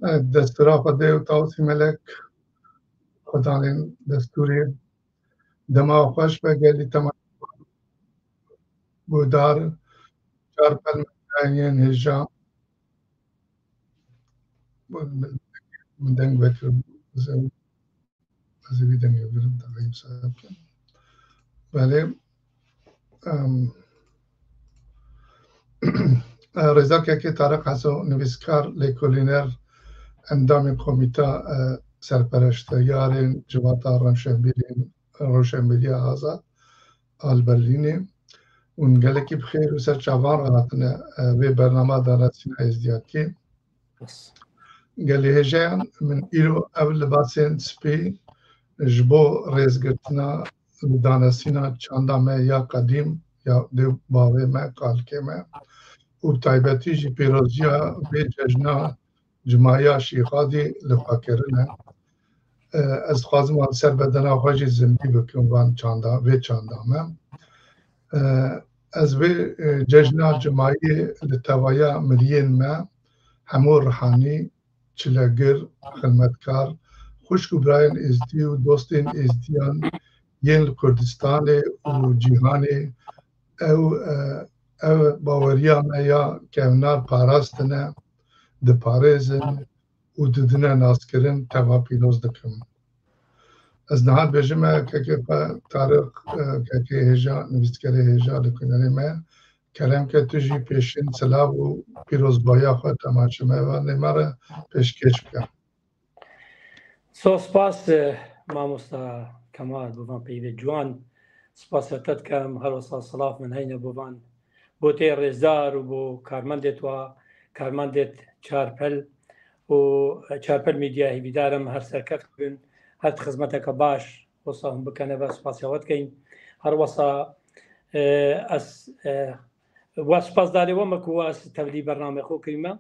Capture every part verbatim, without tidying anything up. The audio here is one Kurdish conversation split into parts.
Destûra Xwedê û Tawusî Melek, Xwedanên destûrê. Dema xweş be gelî temaşevan, guhdar, çar pelmendayên hêja. Min deng vekir, ez ê vî dengê bigirim, da vê müsaade bikin. Belê, em, e, Rêzdar Kekê Tarık Heso, nivîskar, lêkolîner, endamê komîta, e, serpereşteyarên Civata Rewşenbîrên, Rewşenbîriya Azad a li Berlînê. Hûn gelekî bi xêr û ser çavan re hatine, e, vê bernama danasîna êzdiyatiyê. Gelê hêjayan, min îro ev libasên spî ji bo rêzgirtina li danasîna çanda me ya qedîm, ya dê bavê me, kalikê me û bi taybetî jî pîroziya vê cejna cimaya Şîxadî li xwe kirine. E, ez dixwazim wan ser bedena xwe jî zindî bikim, van çanda, vê çanda me. E, ez vê, e, cejna cimayê li tevaya miriyên me, hemû rihanî, çilegir, xilmetkar, xwişk û birayên êzdî û dostên êzdiyan yên li Kurdistanê û cîhanê, ew, e, ev baweriya me ya kevnar parastine, diparêzin û didine naskirin, teva pîroz dikim. Ez niha dibêjim, e, kekê xwe Tarık, e, kekê hêja, nivîskerê hêja, lêkolînerê me, kerem ke tu jî pêşîn silav û pîrozbahiya xwe temaşevanê me re pêşkêş bike. Zor spas, e, mamosta Kemal, bo van peyvê ciwan. Spasiya te dikim, her wisa silav min heyne bo van, bo tê rêzdar û bo karmendêt wa, karmendêt Çarpel û Çarpel Medya. Hêvîdar im her serkeft bin, her xizmeteke baş wisa hûn bikene ve spasiya we dikeyin. Her wisa, e, ez, e, we spasdarê we me ku we ez tevlî bernamê xwe kirî me.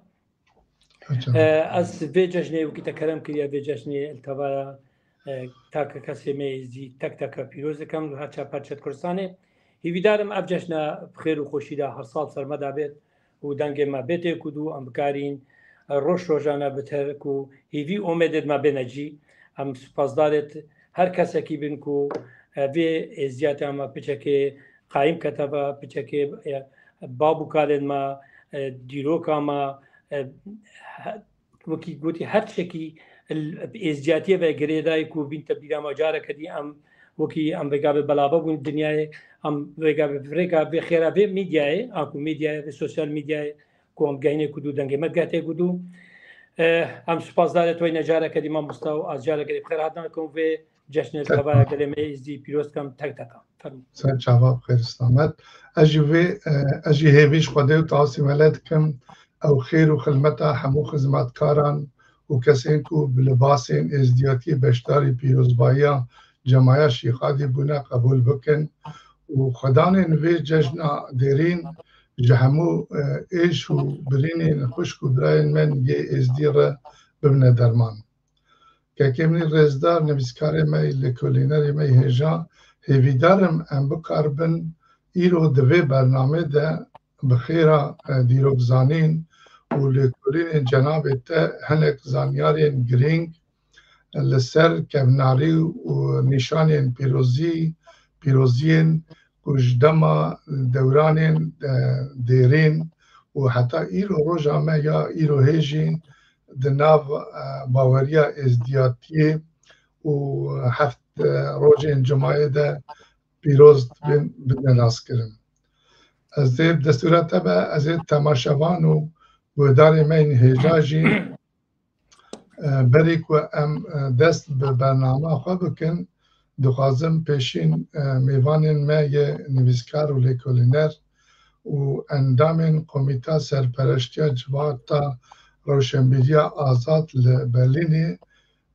Aça. E, ez vê cejnê wekî te kerem kiriye, vê cejnê li tevaya, e, tak kesê me êzdî tek teke pîroz dikim, her çar perçet Kurdistanê. Hêvîdar im ev cejna bi xêr û xweşî de her sal ser me de bêt û dengê me bê têkûdû, em bikarîn, e, roj rojane bi ter ku hêvî û umêdê me bêne cî. Em spasdarêt her kesekî bin ku, e, vê êzdiyata me piçekê qayîm kete ve, piçekê, e, bab û kalên me, e, dîroka me, e, he-, wekî gotî, her tiştekî l-, êzdiyatiyê ve girêdayî ku bîn te bîra me, careke dî em wekî em vêga bi belave bûn dinyayê, em vêga bi rêka vê xêra vê medyayê, a ku medyayê, vê sosyal medyayê ku em gehînê ku dû dengê me gehte ku dû. Eh, em spasdarê te ne careke dî mamosta û ez careke dî bi xêr hatina ku vê cejnê tevaya gelê me êzdî pîroz dikim tek teka. Fermo. Ser çava bi xêr, selamet. Ez jî vê, e, ez jî hêvî ji Xwedê û Tasî Mele dikim, ew xêr û xilmeta hemû xizmetkaran û kesên ku bi libasên êzdiyatiyê beşdarî pîrozbahiya cemaya Şîxadî bûne qebûl bikin û xwedanên vê cejna dêrîn ji hemû, e, êş û birînên xwişk û birayên me yê êzdî re bibine derman. Kekê min î rêzdar, nivîskarê me yî, lêkolînerê me yî hêja, hêvîdar im em bikaribin îro di vê bernamê de bi xêra, e, dîrokzanîn û lêkolînên cenabê te hinek zanyarên girîng li ser kevnarî û nîşanên pîrozî, pîroziyên ku ji dema dewranên, e, dêrîn û heta îro roja me ya îro hê jî di nav, e, baweriya êzdiyatiyê û heft, e, rojên cumayê de pîroz dibin, bidine naskirin. Ez dê bi destûra te be, ez ê temaşevan û guhdarê me yên hêja jî, e, berî ku em, e, dest bi bernama xwe bikin, dixwazim pêşîn, e, mêvanên me yê nivîskar û lêkolîner û endamên Komîta Serpereştiya Civata Rewşenbîriya Azad li Berlînê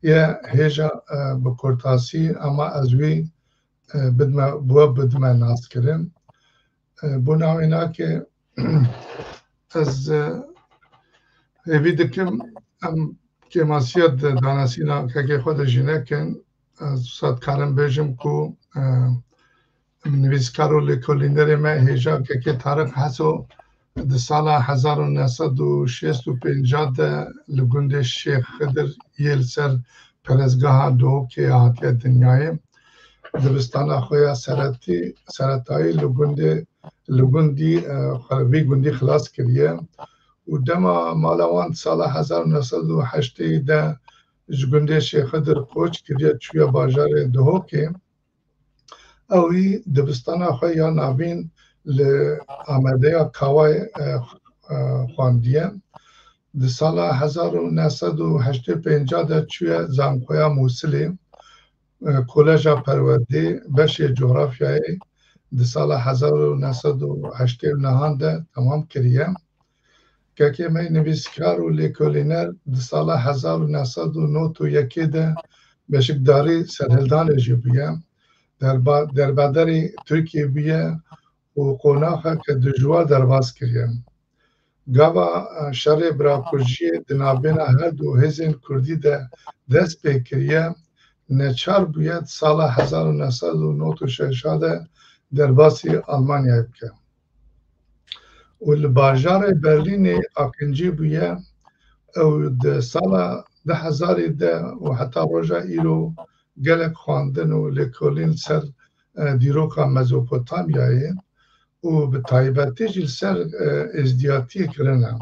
ye hêja, e, bi kurtasî, ama ez wî, e, bidme, bi we bidime naskirin. E, bo navê nake, ez, e, hêvî dikim em kêmasiya di danasîna kekê xwe de jî nekin. Ez wisa dikarim bêjim ku, e, nivîskar û lêkolînerê me hêja kekê Tarık Heso di sala hezar û neh sed û şêst û pênc de li gundê Şêx Xidir yê li ser perestgeha Duhokê hatiye dinyayê. Dibistana xwe ya seretî, seretayî li gundê, li gundî, e, xwe, vî gundî xilas kiriye û dema mala wan di sala hezar û neh sed û heştê de ji gundê Şêx Xidir koç kiriye, çûye bajarê Duhokê. Ew î dibistana xwe ya navîn li Amedeya Kawayê, e, e, xwendiye. Di sala hezar û neh sed û heştê û pênc de çûye Zankoya Mûsilê, e, Koleja Perwerdê, beşê Cografyayê di sala hezar û neh sed û heştê û neh de temam kiriye. Kekê me nivîskar û lêkolîner di sala hezar û neh sed û nod û yekê de beşikdarî serhildanê jî bûye. Derba-, derbederî Tirkiyê bûye û qonaxeke dijwar derbas kiriye. Gava, e, şerê birakujiyê di navbêna her du hêzên kurdî de dest pê kiriye, neçar bûye di sala hezar û neh sed û nod û şeş de derbasî Almanyayê bike. Û li bajarê Berlînê aqîncî bûye. Ew di sala du hezarî de û heta roja îro gelek xwendin û lêkolîn li ser, e, dîroka Mezopotamyayê û bi taybetî jî li ser, e, êzdiyatiyê kirine.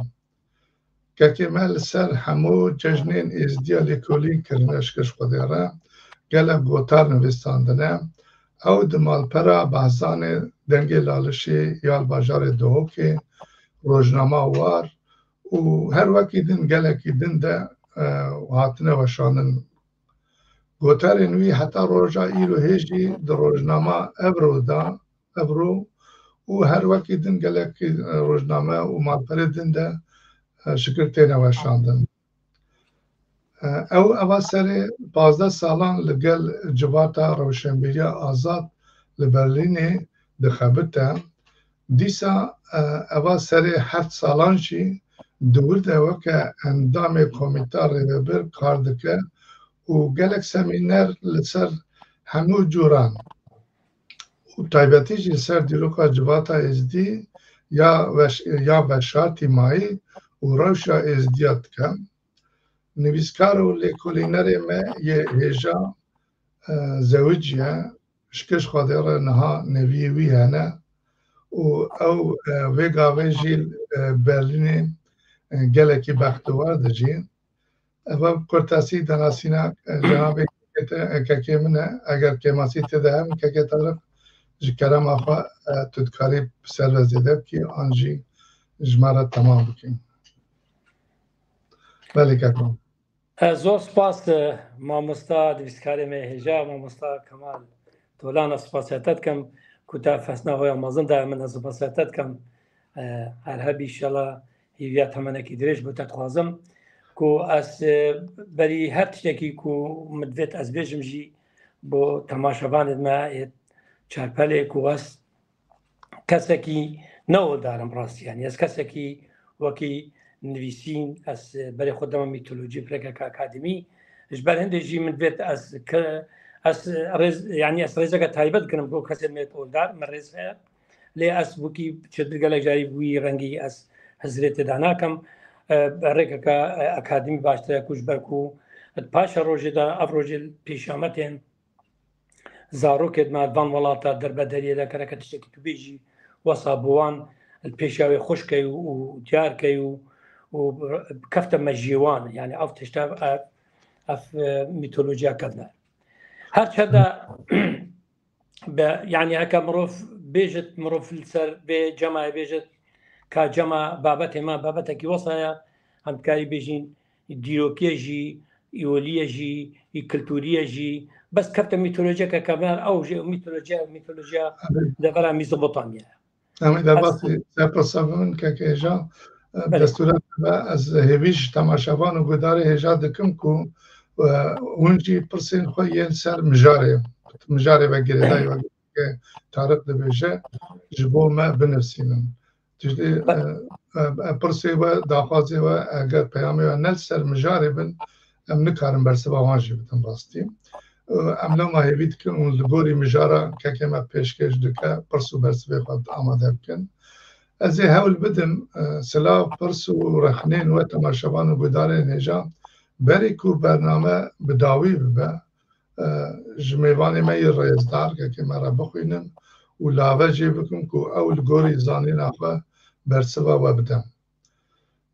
Kekê me li ser hemû cejnên êzdiya lêkolîn kirine, ji kir ji Xwedê re gelek gotar nivîsandine. Ew di malpera Behzanê, Dengê Lalişê ya li bajarê Duhokê, rojnama War û her wekî din, gelekî din de, e, hatine weşandin. Gotarên wî heta roja îro hê jî di rojnama Evro de, Evro û her wekî din gelekî, e, rojname û malperê din de, e, şikir têne weşandin. E, ew eva serê pazdeh salan li gel Civata Rewşenbîriya Azad li Berlînê dixebite. Dîsa, e, eva serê heft salan jî di wir de weke endamê Komîta Rêvebir kar dike û gelek semîner li ser hemû cûran û taybetî jî li ser dîroka civata êzdî ya weş-, ya veşartî mayî û rewşa êzdiya dike. Nivîskar û lêkolînerê me yê hêja, e, zewiciye, ji kir ji Xwedê re niha neviyê wî hene û ew, e, vê gavê jî, e, Berlînê, e, gelekî bextewar dijî. Eva bi kurtasî danasîna, e, cenabê kekê te, e, kekê min e. Eger kêmasî tê de hebe, kekê Tariq, ji kerema xwe, e, tu dikarî bi ser ve zêde bikî, an jî ji me re temam bikî. Belê keko. E, zor spas, e, mamosta, divîskarê me hêja, mamosta Kemal Tolana, spasiya te dikim ku te fesna hoya mezin daye min, ez spasiya te dikim. E, her hebî, înşallah hêviya temenekî dirêj bo te dixwazim. Ku ez, e, berî her tiştekî ku min divêt ez bêjim jî bo temaşevanê me yê Çarpelê ku ez kesekî ne oldar im rastî, yanî ez kesekî wekî nivîsîn, ez berê xwe dema mîtolojî, pirekeke akademî, ji ber hindê jî min divêt ez ke-, ez rêz, yanî ez rêzeke taybet dikirim bo kesên me oldar, min rêz heye. Lê ez wekî çêtir gelek carî wî rengî ez hizrê tê de nakim. E, rêkeke, e, akademî baştir e ku ji ber ku di paşa rojê de, ev rojê pêşiya me tên, zarokê di nav van welata derbederiyê de gereke tiştekî tu bêjî, wesa bi wan li pêşiya wê xweş key û, û diyar key û, û kefte mejiyê wan. Yanî ev tişt e, ev, ev, e, mîtolojiya kevner. Her çi de be, yanî heke mirov bêjit, mirov li ser vê cemayê bêjit, ka cema babetê me babetekî wesa ye, em dikarî bêjîn, dîrokî ye jî, îolî ye jî, î kulturî ye jî. Bes kefte mîtolojiyeke kevner, ew jî mîtolojiya, mîtolojiya Evet. devera Mîzopotamya ye. Em ê derbasî ser pirsa bimin, keke hêja. Belê. Destûra te be, ez hêvî ji temaşevan û guhdarê hêja dikim ku, e, hûn jî pirsên xwe yên ser mijarê, mijarê ve girêdayî ve, keke Tariq dibêje, ji bo me binivîsînin. Tiştê, e, e, e, pirsê we, daxwazê we, eger peyamê we ne li ser mijarê bin, em nikarin bersiva wan jî bidin rastî. E, em lema hêvî dikin û li gorî mijara kekê me pêşkêş dike, pirs û bersivê xwe amade bikin. Ez ê hewl bidim, e, silav, pirs û rexnên we temaşevan û guhdarên hêja, berî ku bername bi dawî bibe, e, ji mêvanê me yê rêzdar kekê me re bixwînim û lave jê bikim ku ew li gorî zanîna xwe bersiva we bidem.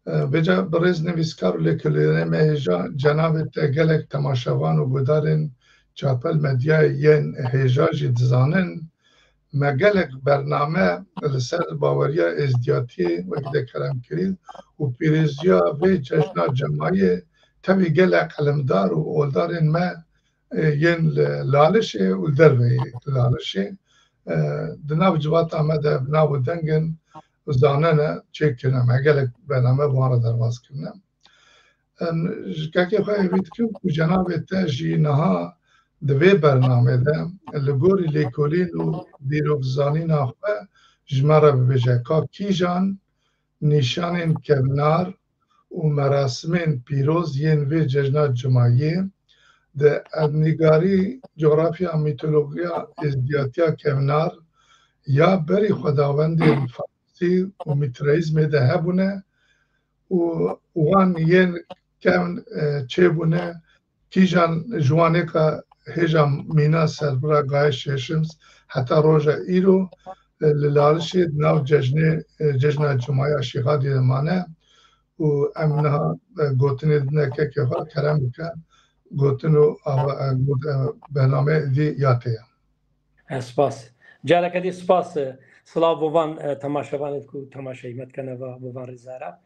E, vêca birêz nivîskar û lêkolînê me hêja, cenabê te gelek temaşevan û guhdarên Çapel Medyayê yên hêja jî dizanin, me gelek bername li ser baweriya êzdiyatiyê wekî de kerem kirî û pîroziya vê cejna cemayê tevî gelek elimdar û oldarên me, e, yên li Lalişê û li derveyî Lalişê, e, di nav civata me de bi nav û dengin zanene çêkirine. Me gelek bername bi wan re derbas kirine. Em, ji kekê xwe hêvî dikim ku cenabê te jî niha di vê bernamê de li gorî lêkolîn û dîrokzanîna xwe ji me re bibêje ka kîjan nîşanên kevnar û merasimên pîroz yên vê cejna cimayê di erdnîgarî, cografya, mîtologiya, êzdiyatiya kevnar ya berî xwedawendên farsî û mîtreîzmê de hebûne û wan yên kevn, e, çêbûne, kîjan ji wan êka hêja mîna serbira Gayê Şêşims heta roja îro, e, li Lalişê di nav cejnê, e, cejna Cumaya Şîxadiyê de mane û em niha, e, gotinê dine kekê xwe, kerem bike, gotin û ava-, e, got-, e, bernameyê dî ya te ye. E, spas. Careke dî spas, e, silav bo van, e, temaşevanê ku temaşeyê me dikene va, bo van rêzara.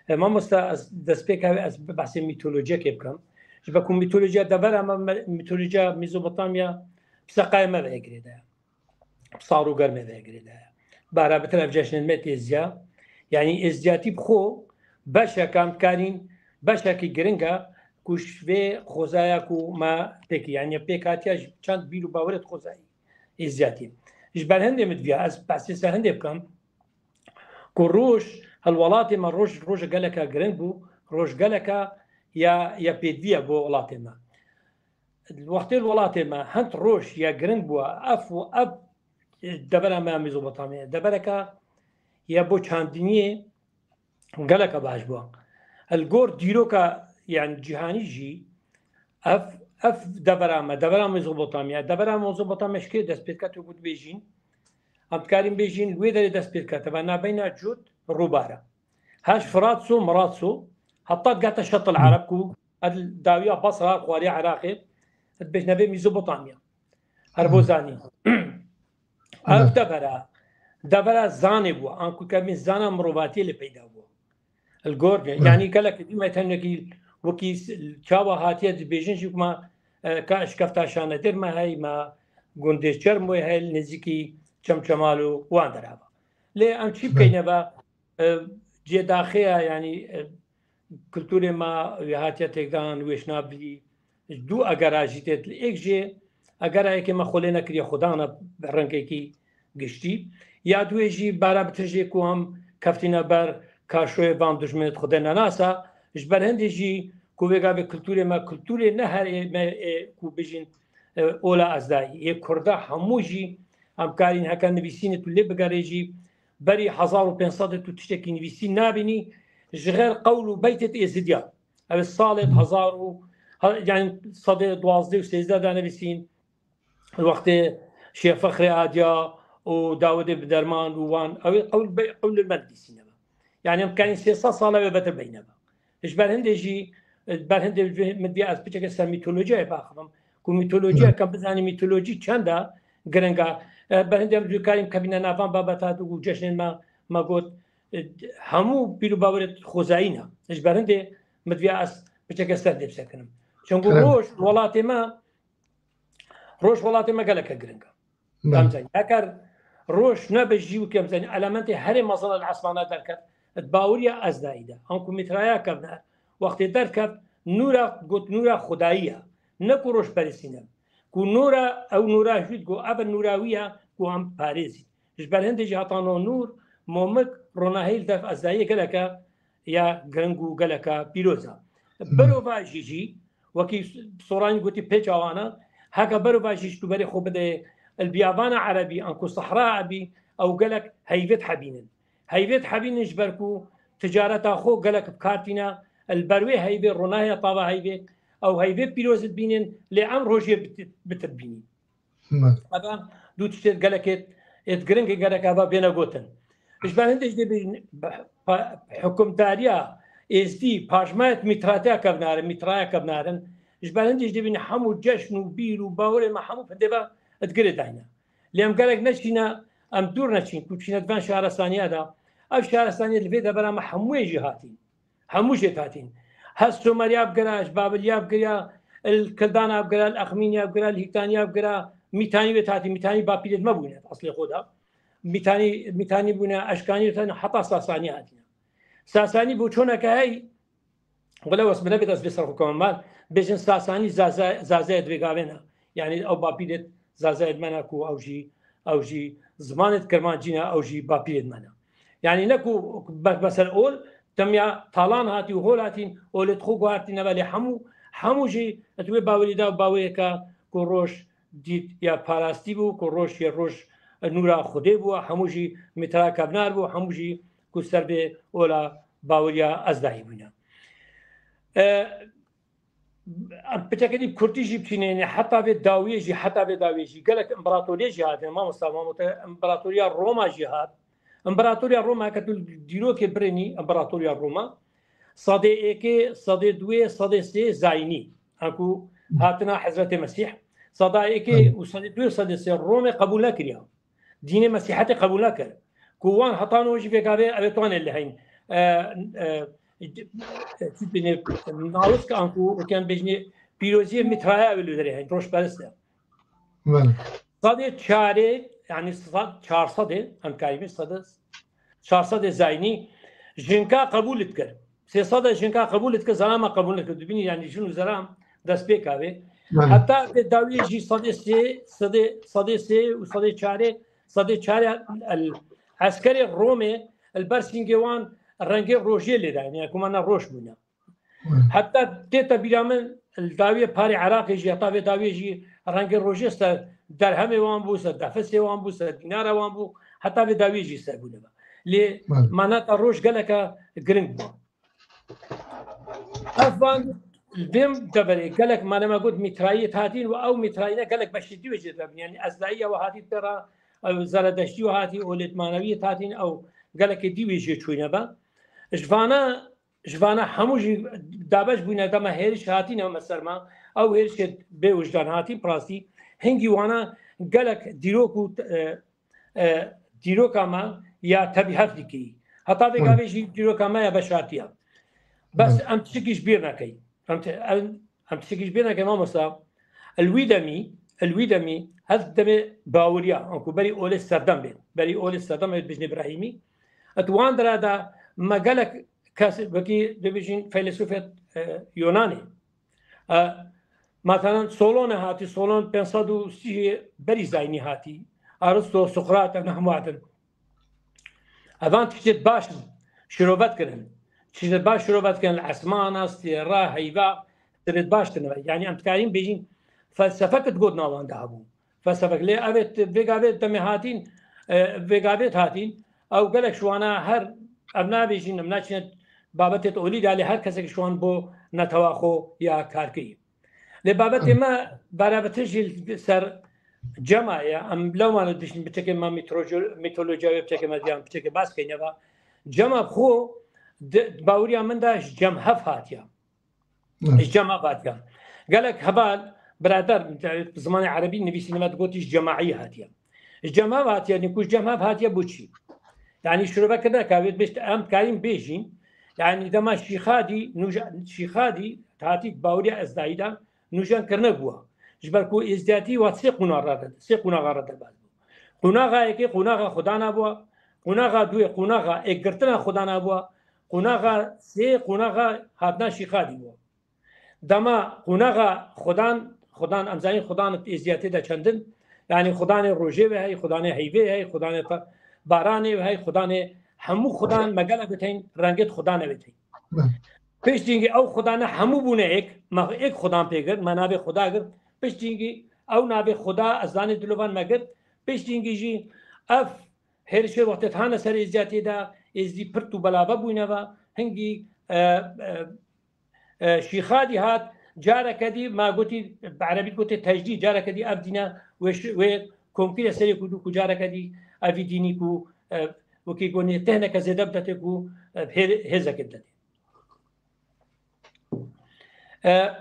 E, mamoste, ez destpêk ew, ez behsê mîtolojiyekê bikim. Ji ber ku mîtolojiya devera me, me, mîtolojiya Mezopotamya bi seqayê me ve girêde ye. Bi sar û germê ve girêde ye. Bara bitir ev cejnên me têziya. Yanî êzdiyatî bi xwe beşek em dikarîn, beşekî giring e ku ji vê xwezaya ku me têkî, yanî pêk hatiye ji çend bîr û bawerê di xwezayî êzdiyatî. Ji ber hindê min diviya ez behsê ser hindê bikim ku roj, hel welatê me roj, roj geleke giring bû, roj geleke ya, ya pêdivî ye bo welatê me. Wextê li welatê me hind roj ya giring bû, ev û ev devera me ya Mezopotamya, devereke ya bo çandiniyê geleke baş bû. Li gor dîroka, yani, cîhanî jî ev, ev devera me, devera Mezopotamya, devera Mezopotamya ji kê dest pê dike, tu ku dibêjîn? Em dikarîn bêjîn, li wê derê dest pê dike, teva nabeyna Cûd, Rûbara. Her ji Firatso, Miratso, heta digate Şetil Ereb ku, ev dawiya Basra, xwariya Iraqê, dibêjne vê Mezopotamya. Her bo zanîn. Ev devera, devera zanê bû, anku kevin zana mirovatiyê lê peyda bû. Li gor, yanî gelek dî me tenekî wekî s-, çawa hatiye dibêjin jî, ma, e, ka şikefta şanedêr me hey, ma gundê Çermoyê hey, li nêzîkî Çemçemal û wan derava. Lê em çî bikeyne ve, e, cêdaxeya, yanî, e, kulturê me wê hatiye têkdan, wêşna bî, du egera jî tê, êk jê egera êkê me xwe lê nekiriye xwedana bi rengekî giştî. Ya duê jî bara bi tijê ku em keftîne ber kaşoyê van dijminê xwedê nenasa, ji ber hindê jî ku vê gavê kulturê me, kulturê ne her ê me ê ku bijîn, e, ola ezdayî. Ê Kurda hemû jî em karîn heke nivîsînê tu lê bigerê jî berî hezar û pênc sedê tu tiştekî nivîsî nabînî, ji xêr qewl û beytê êzidiya. Ev salê hezar û, ha-, yani sedê duwazdeh û sêzdeh de nivîsîn, wextê Şêx Fexrê Adiya û Dawidê Biderman û wan, ew ê qewl be-, qewl li me nivîsîne be. Yani em karîn sê sed sala wê betir beyne be. Ji ber hindê jî, ber hindê jî min diya ez piçeke ser mîtolojiyayê biaxivim. Ku mîtolojiya, ka bizanî mîtolojî çend e giring e. E, ber hindê em dikarîn kevîne nav van babeta û cejnên me, me got, e, hemû bîr û bawerê xwezayî ne. Ji ber hindê min diya ez piçeke ser dê bisekinim. Çunku roj welatê me, roj welatê me geleke giring e. Em zanîn, eger roj nebe jî wekî em zanîn, elementê herê mezin li esmana derket, di baweriya ezdayî de, anku mîtraya kevne, wextê derket, nûra, got nûra xwedayî ye. Ne ku roj peristîne. Ku nûra, ew nûra jî got, ev nûra wî ye, ku em parêzî. Ji ber hindê jî heta no nûr, momik, ronahî li dev ezdayiyê geleke ya giring û geleke pîroz e. Berova jî jî, wekî Soranî gotî pêça wan e, heke berova jî ji tu berê xwe bide li biyavana erebî, anku sehra ebî, ew gelek heybet hebînin. Heyvê dihebînin ji ber ku ticareta xwe gelek bi kar tîne, li ber wê heyvê ronahê tava heyvê, ew heyvê pîroz dibînin, lê em rojê bitir, bitir dibînin. Eva du tiştê gelekê êd giring e, gerek eva bêne gotin. Ji ber hindê jî dê bî pa-, hikûmdariya êzdî pajmayet mîtratiya kevnarin, mîtraya kevnarin. Ji ber hindê jî dê bîn hemû ceşn û bîr û bawerê me hemû hindê ve êd girê dayne. Lê em gerek neçîne, em dûr neçîn, ku çîne di van şaristaniya de. Ev şaristaniye li vê devera me hemûyê jî hatîn. Hemû jê hatîn. Hez Someriya bigire, ji Babiliya bigire, il Kildana bigire, il Exmîniya bigire, il Hîtaniya bigire, Mîtanî wê hatî, Mîtanî bapîrêt me bûne, eslê xwe de. Mîtanî, Mîtanî bûne, Eşkanî wê hatî, heta Sasanî hatîne. Sasanî bû çoneke hey, wele wes min nebêt ez vê ser xwe kemim mal, bêjin Sasanî Zaza-, Zazayê divê gavê ne. Yanî ew bapîrêt Zazayê me ne ku ew jî, ew jî zimanêt Kirmancî ne, ew jî bapîrêt me ne. Yanî ne ku be-, mesela ol, temya talan hatî û hol hatîn, olê xwe guhartîne, belê hemû, hemû jî et wê bawerî da, baweriyeke ku roj dît ya parastî bû, ku roj yê roj nûra Xwedê bû, hemû jî mîtra kevnar bû, hemû jî ku ser vê ola baweriya ez dayî bûne. E, Em piçekê dî bi kurtî jî biçîne, yanî heta vê dawiyê jî, heta vê dawiyê jî gelek împaratoriyê jî hatine, mamosta, mamoste, împaratoriya Roma jî hat. Împaratoriya Roma, ke tu dîrokê birênî, împaratoriya Roma, sedê êkê, sedê duê, sedê sê zayînî, anku hatina Hezretê Mesîh, seda êkê û sedê duê, sedê sê Romê qebûl nekiriya. Dînê Mesîhetê qebûl nekir. Ku wan heta niha jî vê gavê ev ê tuane li heyn. E, e, e, çi bîne, nawisk anku weke em bêjinê pîroziyê mitraya ew li derê heyn, rojperest e. Belê. Sedê çarê, yanî sed, çar sedê, em karî bê sedê, çar sedê zayînî jinka qebûl dikir. Sê sed e jinka qebûl dike, zelama qebûl neke. Dibînî, yanî jin û zelam dest pê kavê. Belê. Heta vê dawiyê jî sedê sê, sedê, sedê sê û sedê çarê, sedê çarê el, eskerê Romê li ber sîngê wan rengê rojê lê dayne, yanî ku mana roj bûne. Belê. Heta tête bîra min, li dawiyê parê Iraqê jî, heta vê dawiyê jî rengê rojê ser derhemê wan bû, ser defisê wan bû, ser dînara wan bû, heta vê dawiyê jî ser bûne. Lê Belê. manata roj geleke giring bû. Ev van li vê deverê gelek, mane me got, mîtrayiyê hatîn û ew mîtrayîne gelek beşê dî wê jê dibin. Yanî ezdayiya we hatî pê re, ew zeredeştî we hatî, olêt manewiyê hatîn, ew gelekê dî wê jê çûyne be. Ji vana, ji vana hemû jî dabeş bûne, dema hêriş hatîne me ser me, ew hêrişê bê wijdan hatîn, bi rastî hingî wana gelek dîrok û, e, e, dîroka me ya tevî hev dikî. Heta vê Hı. gavê jî dîroka me ya veşartiya. Bes Hı. em tiştekî ji bîr nekey. Em ti-, em, em tiştekî ji bîr nekey, mamosta. El wî demî, el wî demî, hev demê baweriya, anku berî olê serdem bê. Berî olê serdem bê, bijnê Brahîmî. Et wan dira de me gelek kes, wekî dibêjin feylesûfê, e, Yonanê. E, Matanan Solon e hatî, Solon pênc sed û sî berî zayînî hatî. Aristo, Sokrat, ev ne hemû hatin. Evan tiştê baş şirovet kirin. Tiştê baş şirovet kirin, li esmana, stêra, heyva, tiştê baş tine. Yanî em dikarîn bêjin felsefek digot nawan de hebû. Felsefek. Lê ev ê t-, vê gavê demê hatîn, e, vê gavê hatîn, ew gelek şiwana her, em nabêjin, em naçine babetê olî de, lê her kesek şiwan bo netewa xwe ya karkirî. Lê babetê Hı. me berabetir jî ser cema ye. Em lewma li dişin biçekê me mîtoloji-, mîtolojiya wê biçekê me diyan, biçekê bas keyne ve. Cema xwe di, baweriya min de ji cem hev hatiye. Hı. Ji cem hev hatiye. Gelek heval, birader, zimanê erebî nivîsîne me digotî ji cemaî hatiye. Ji cem hev hatiye, nî ku ji cem hev hatiye bo çi? Yanî şirove kirine ka wê bêjt, em karîn bêjîn. Yanî dema Şîxadî, nûja-, Şîxadî hatî baweriya ezdayî de nûjen kirine bû. Ji ber ku êzdiyatî wa sê qûnaxa re, sê qûnaxa re derbas bû. Qûnaxa yekê qûnaxa xwedana bû, qûnaxa duyê qûnaxa êkgirtina xwedana bû, qûnaxa sê qûnaxa hatina Şîxadî bû. Dema qûnaxa xudan, xudan, em zanîn xudan êzdiyatê de çendin, yanî xudanê rojê ve hey, xudanê heyvê hey, xudanê ta-, baranê ve hey, xudanê hemû xudan me gelek ve tên, rengêt xudan ve tên. Belê. Piştî hingî ew xudane hemû bûne êk, me êk xudan pê girt, me navê xuda girt. Piştî hingî ew navê xuda ez zanê dilovan me girt. Piştî hingî jî ev hêrişê wextê hane ser êzdiyatê de, Êzdî pirt û belave bûyne ve, hingî, e, e, e, Şîxadî hat, careke dî, ma gotî, bi erebî gotê tecdîd, careke dî ev dîne wê şi-, wê komkî de serê ku dû ku careke dî evî dînî ku, e, wekî gonê tehneke zêde bidetê ku, e, hê-, hêzeke bidetê. E,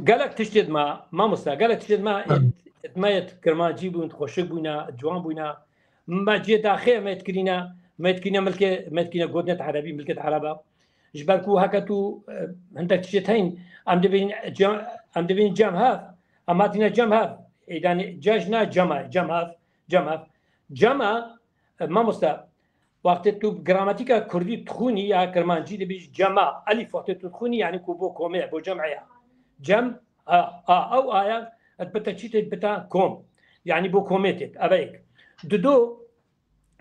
gelek tiştê dima, mamosta, gelek tiştê dima, êt, êt me êt kirmancî bûn, xweşik bûyne, ciwan bûyne. Me cê daxê me êt kirîne, me êt kirîne milkê, me êt kirîne gotinê erebî, milkê ereba. Ji ber ku heke tu, e, hindek tiştê heyîn, em dibînin cem, em dibînin cem hev, em hatîne cem hev. Êdanê cejna cema, cem hev, cem hev. Cema, e, mamosta, wextê tu gramatîka kurdî dixwînî ya kirmancî dibêjî cema, elîf wextê tu dixwînî, yanî ku bo komê ye, bo cem'e ye. Cem, a, a, ew aya, et bite çî tê, bite kom. Yanî bo komê tê, ev e yek. Dido,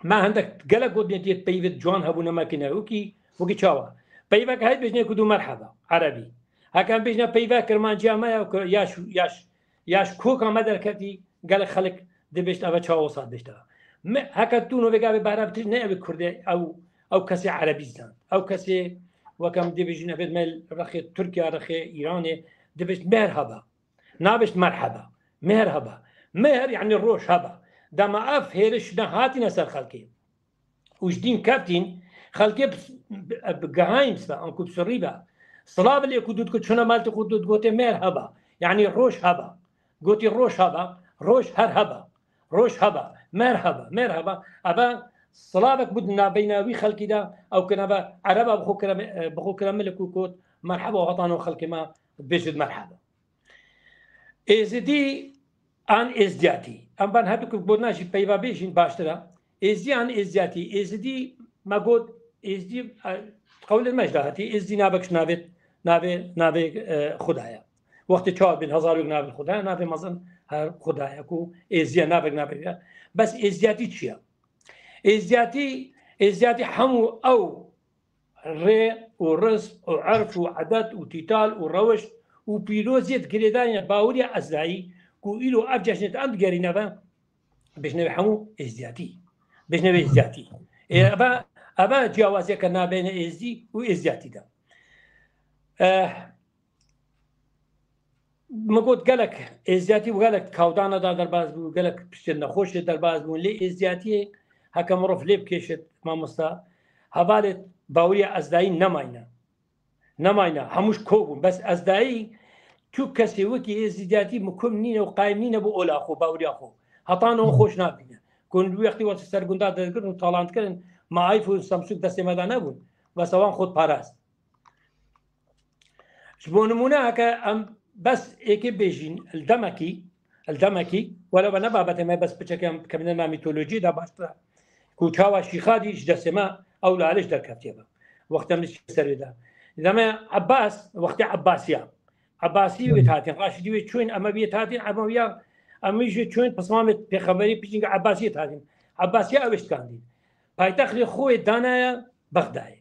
me hindek gelek gotinê tê peyvê ciwan hebûne me kine. Wekî, wekî çawa? Peyvek heyî bêjinê ku dû merheba, erebî. Heke em bêjine peyve kirmanciya me ya ku yaş, yaş, yaş koka me derketî, gelek xelk dibêjt, eve çawa wisa dibêjt eve. Me, heke tu novê gavê behra bitir, ne ev kurdê, ew, ew kesê erebî zan. Ew kesê, weke em dibêjin, ev me rexê Tirkiye, rexê Îranê, dibêjt merhaba. Nabêjt merhaba. Merhaba. Mehr, yanî roj haba. Dema ev hêriş ne hatîne ser xelkê. Û ji dîn keftîn, xelkê bi, bi, bi gehayî be, anku bi sirrî be. Silav lê ku dût ku çûne mal te ku dût gotê merhaba. Yanî roj haba. Gotî roj haba, roj her haba. Roj haba, merhaba, merhaba. Eva silavek bû di navbeyna wî xelkî de, ew kine ve ereba bi xwe kire, bi xwe kire milik û got, merhaba, û hatano xelkê me bêjit merhaba. Êzidî an êzdiyatî. Em van her du ku gotina jî peyva bêjîn baştir e. Êzidî an êzdiyatî. Êzidî me got, êzdî, e, qewlên me ji dahatî. Êzdî navek ji navê, navê, navê, e, Xuda ye. Wextê çawa bin hezar wek navê Xuda ye, navê mezin her Xuda ye ku êzdiye navek navê ye. Bes êzdiyatî çi ye? Êzdiyatî, êzdiyatî hemû ew rê û rizq û erf û edet û tîtal û rewişt û pîroziyê di girêdayî baweriya ezdayî ku îro ev cejnê em digerîne ve, bêjne wê hemû êzdiyatî. Bêjne wê êzdiyatî. Ê, eva, eva ciyawaziyeke nabeyne êzdî û êzdiyatî de. Eh, Min got gelek êziyatî û gelek kawdana da derbas bû, gelek piştên nexweşê derbas bûn. Lê êziyatiyê heke mirov lê bikêşit, mamosta, hevalê baweriya ezdayî nemayne. Nemayne. Hemû ji ko bûn. Bes ezdayî tu kesê wekî êzidiyatî mikum nîne û qayim nîne bo ola xwe, baweriya xwe. Heta niha xweş nabîne. Ku wextî wextî ser gunda dergirin û talan dikirin, ma iPhone, Samsung destê me de nebûn. Bes ewan xwe diparast. Ji bo nimûne heke em bes êkê bêjîn, li demekî, li demekî, wele ve ne babetê me bes piçeke em bikevine me mîtolojiyê de baştir e. Ku çawa Şîxadî ji destê me ew laliş derketiye be. Wextê em li ser wê de. Deme Ebbas, wextê Ebbasiya. Ebbasî wê hatin, Raşidî wê çûn, Emewiyê hatin, Emewiya, Emewî jê çûn, pismamê pêxemberî piştî Ebbasiyê hatin. Ebbasiya ew ê şikandîn. Paytextê xwe wê danaye Bexdayê.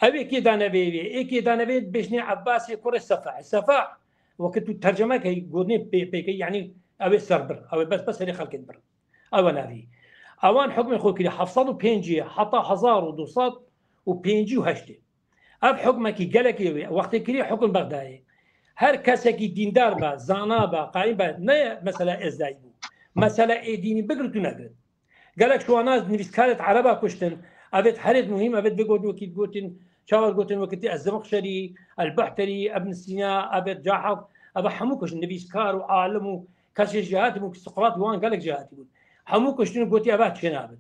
Ew ê kê dane vê wê? Ê kê dane vê bêjinê Ebbasê kurê Sefa. Sefa, weke tu terceme key, gotinê pê-, pê key, yanî ew ê serbir. Ew ê bes, bes serê xelkê dibir. Ew e navî. Ewan hukmê xwe kirî heft sed û pêncî heta hezar û du sed û pêncî û heştê. Ev hukmekî gelekî wê. Wextê kirî hukm Bexdayê. Her kesekî dîndar be, zana be, qayim be, ne mesela êzdayî bû. Mesela ê dînî bigrit û negrit. Gelek şiwana nivîskarêt ereba kuştin. Evêt herêt muhîm, evêt vê gotin wekî gotin, çawa gotin wekî tê Ez-Zemexşerî, El-Buhterî, Ibn Sîna, evêt Cahaf, eve hemû kuştin. Nivîskar û alim û kesê jêhatî bûn, Suqrat wan gelek jêhatî bûn. Hemû kuştin û gotî eve çênabin.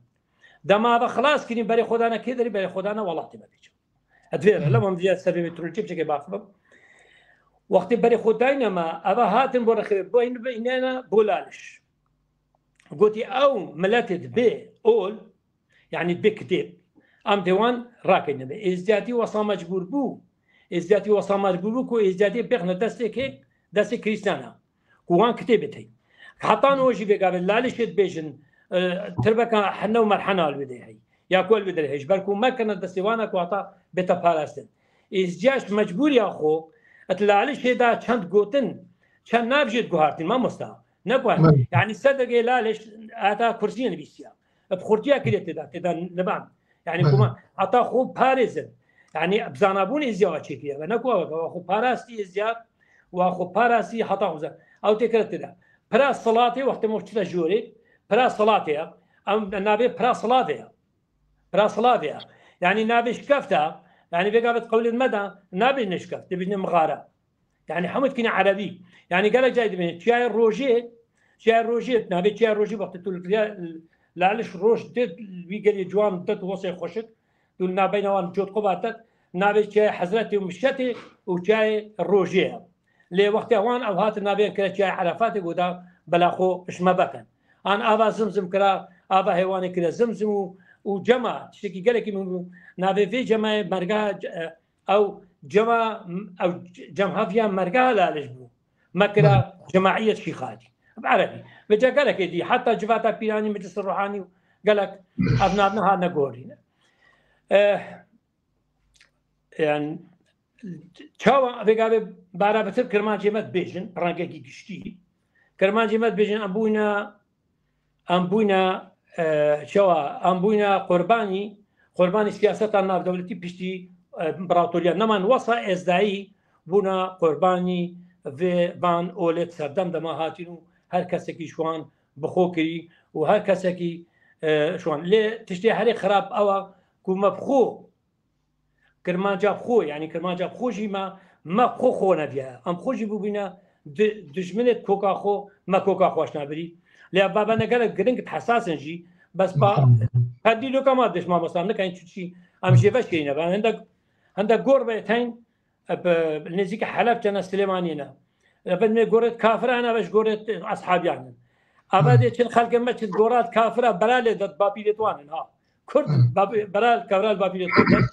Dema eve xilas kirîn, berê xwe dane kê derî, berê xwe dane welatê me pêçe. Ez vê re, lewam diye ser vê metrolojiyê piçekê baxivim. Wextê berê xwe dayne me, eve hatin bo rexê, bo in-, bo înene, bo Laliş. Gotî ew miletê dibê ol, yanî dibê kitêb, em dê wan rakeyne be. Êzdiyatî wesa mecbûr bû. Êzdiyatî wesa mecbûr bû ku êzdiyatî bêxne destê kê, destê Krîstiyana. Ku wan kitêbê tey. Heta niho jî vê gavê Lalişê dibêjin, e, tirbeka hene û merhena li wê de heye. Ya ku li wê de heye. Ji ber ku me kirine destê wana ku heta bête parastin. Êzdiya ji mecbûriya xwe, et Lalişê de çend gotin, çend nav jê diguhartin, mamosta. Ne ku, yanî sedegê Laliş heta kursiyê nivîsiya. Bi xurtiya kirê tê de, tê de nivan. Yani ku me heta xwe parêzin. Yani bi zanabûn êziya we çêkiriye. Ve ne ku ew, ew xwe parastî êziya, wa xwe parastî heta xwe zan. Ew têkire tê de. Pira silatê wextê me çi de jorê? Pira silatê ya. Em navê pira silatê ya. Pira silatê ya. Yani navê şikefta, yani vêga bi qewlên me de nabêjne şikeft, dibêjne mixara. Yani hemû dikine erebî. Yani gelek cayê dibêjne. Çiyayê Rojê, Çiyayê Rojê, navê Çiyayê Rojê wextê tu li riya Laliş roj dê wî gelê ciwan dê tu wesê xweşik, tu li navbeyna wan cot qubat det, navê Çiyayê Hezretê û Mişetê û Çiyayê Rojê ye. Lê wextê wan ew hatin navê kire Çiyayê Erefatê, goda bela xwe ji me vekin. An ava Zimzim kira, ava hêwanê kire Zimzim û, û cema, tiştekî gelekî min bû. Navê vê cemayê merga, e, ew cema, ew cemhaviya merga Laliş bû. Me kira cemaiyet Şîxadî. Bi erebî. Vêca gelekê dî, heta civata pîranî, meclis ruhanî û gelek ev nav neha negorîne. Eh, yani, çawa vêga vê bara bitir Kirmancê me dibêjin, bi rengekî giştî. Kirmancê me dibêjin, em bûyne, em bûyne, e, çawa, em bûyne qurbanî, qurbanî siyaseta navdewletî piştî, e, împaratoriya. Neman wesa êzdayî bûna qurbanî vê van olê serdem dema hatîn û her kesekî ji wan bi xwe kirî û her kesekî, e, ji wan. Lê tiştê herê xirab ew e ku me bi xwe Kirmanca xwe, yani Kirmanca xwe jî me, me xwe xwe neviya. Em xwe jî bibîne di-, dijminê koka xwe, me koka xwe şina birî. Lê ev baba ne gelek giring, hesas in jî. Bes pa, her dî loka ma diş mamosta, nikayin çi çi, em jê veş kirîne. Ben hende, hende gor be teyn, e, bi nêzîkî Helebçe ne, Silêmaniyê ne. Ev me goret kafir, ana ve ji goret ashabiyan in. Ava dê çil xelkê me çil gorat kafira, beralê de babîlê wan in, ha. Kurd babi-, beral kavral babîlê Kurd in.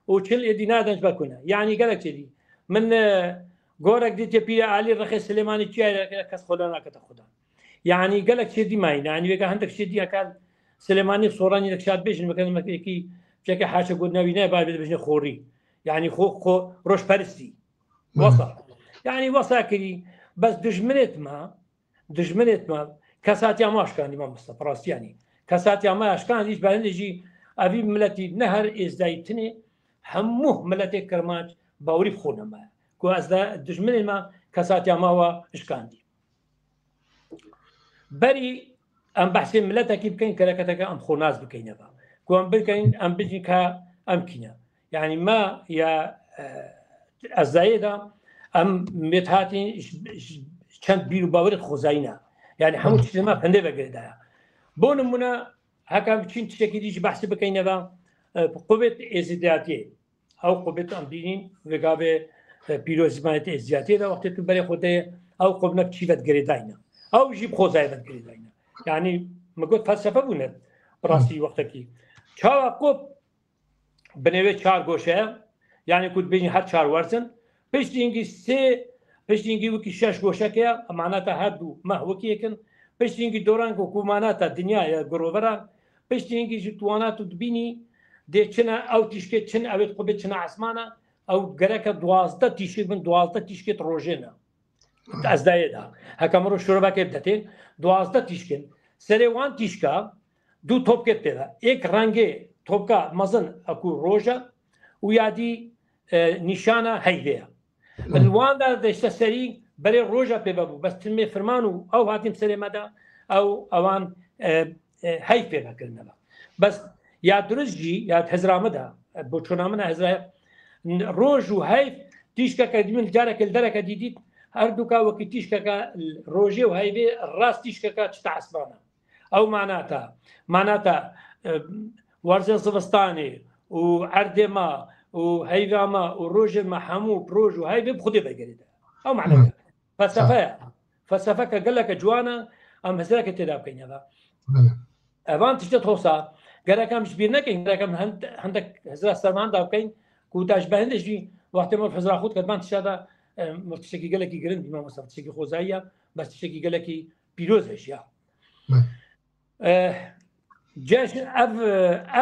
Û çil êdî naden ji bekune. Yani gelek çêdî. Min, e, gorek dîtiye Pîrê Alî rexê Silêmanî çiyayê re kes xwe nakete xudan. Yani gelek çêdî mayîne. Yani vêga hindek çêdî heka Silêmanî Soranî de şad bêjin, mekan mekekî çeke haşa got navî ne, babî de bêjin xorî. Yani xo, xo roşperistî. Wesa. Yani wesa kirî, bes dijminê me, dijminê me, kesatiya me aşkandî, mamosta, bi rastî yani. Kesatiya me aşkandî, ji berhindê jî evî miletî ne her êzdayî tinê, hemû miletê Kirmanc bawrî bi xwe ne me. Ku ez de dijminê me kesatiya me wa aşkandî. Berî em behsê miletekî bikeyn, kereketeke em xwe nas bikeyn eva. Ku em bikeyn, em bijîn ka em kîne. Yani me ya, e, ez zayê de em mêt hatîn ji, ji çend bîr û bawerê xwezayî ne. Yani hemû tiştê me hindê ve girêdaya. Bo nimûne, heka em biçîn tiştekî dî jî behsî bikeyn eva, e, qubêt êzîdiyatiyê. Ew qubêt em bînîn, vê gavê, e, pîrozî me êzîdiyatiyê de wextê tu berê xwe de, ew qubne bi çî ve girêdayne. Ew jî bi xwezayê ve girêdayne. Yani, me got felsefe bûne, bi rastî wextekî. Çawa qub binêvê çar goşe, yani ku dibêjin her çar werzin, piştî hingî sê, piştî hingî wekî şeş goşeke ye, emaneta her du meh wekî yek in, piştî hingî doran ku, ku emaneta dinya ye, girovera, piştî hingî ji tuwana tu dibînî, dê çine ew tîşkê çin, ew ê qubê çine esmana, ew gereke duwazdeh tîşik bin, duwazdeh tîşkê rojê ne. Ez dayê da. Heka min roj şorovekê bidetên, duwazdeh tîşkin. Serê wan tîşka du topkê pê ve. Êk rengê topka mezin eku roja û ya dî, e, nîşana heyvê ye. Li wan de de işte serî berê roja pê ve bû. Bes timê firman û ew hatîn serê me de ew ewan, e, e, heyv pê ve kirine ve. Bes ya dirust jî, ya hizra min de, e, boçûna min e hizra, n-, roj û heyv tîşkeke dî min careke li dereke dî dît, her duka wekî tîşkeke rojê û heyvê rast tîşkeke çita esmana. Ew manata, manata, e, werzên zivistanê û erdê me û heyva me û rojên me hemû roj û heyvê bi Xwedê ve girêde. Ew manata. Felsefe ye. Felsefeke geleke ciwan e, em hizreke tê de bikeyn eva. Belê. Evan tiştê tosa, gerek em ji bîr nekin, gerek em hend-, hendek hizra serman da bikeyn, ku te ji behindê jî wextê me hizra xwe diket, van tişta da, e, me tiştekî gelekî girin bî, mamosta, tiştekî xwezayî ya, bes tiştekî gelekî pîroz e jî ya. Belê. E, ceşn, ev,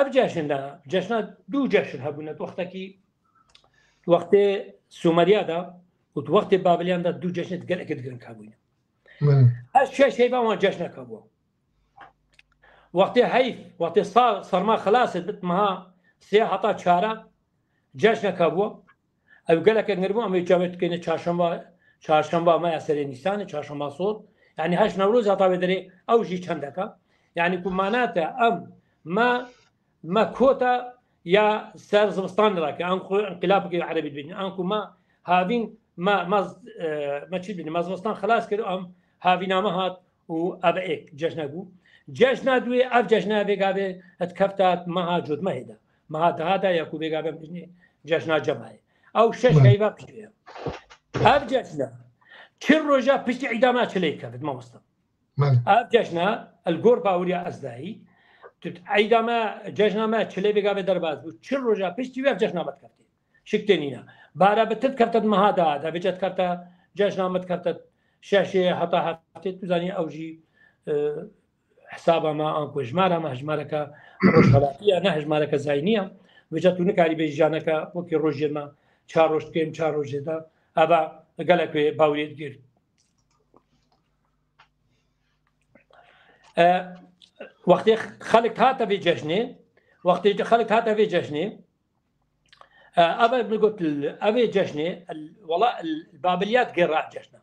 ev ceşn de, ceşna, du ceşn hebûne, wextekî, wextê Sumeriya da û wextê Babiliyan da du ceşnê gelekî giring hebûne. Belê. Ez şeş heyva wan ceşnek hebû. Wextê heyf, wextê sa-, serma xilas bit, meha sê heta çara, cejneke bû. Ew geleke ngir bû, em ê cewet dikeyne çarşemba, çarşemba me ya serê Nîsanê, çarşemba sor. Yani heşt Newroz heta wê derê ew jî çendeke. Yani ku mana te em, me, me kota ya ser zivistan rake, em ku inqilabekê erebî dibînin, em ku me havîn, me, me, e, me çi dibînin, me zivistan xilas kir, em havîna me hat û ev êk cejne bû. Cejna duê, ev cejne vê gavê et kefta meha Cotmehê de. Meha deha de ya ku vê gavê em bijnê cejna Cemayê. Ew şeş Belê. heyva piştî ye. Ev cejna çil roja piştî îda me çilê kevit, mamosta. Belê. Ev cejna, el gor baweriya ez dayî, tu îda me, cejna me çilê vê gavê derbas bû. Çil roja piştî wê ev cejna me dikevtê. Şik tê nîne. Bara bi tu dikevte di meha deha de, vêca dikevte cejna me dikevte şeşê heta heftê, tu zanî ew jî, e, hesaba me an ku hejmara me hejmareke rojhelatiye, ne hejmareke zayîniye. Vêca tu nikarî bêjî janeke wekî rojê me çar roj dikêm, çar rojê de. Eva gelek wê baweriyê digir. E, wextê xelk hate vê cejnê, wextê xelk hate vê cejnê, e, ev min got, ev ê cejnê, el, wela, el, Babiliyat gêra ev cejna.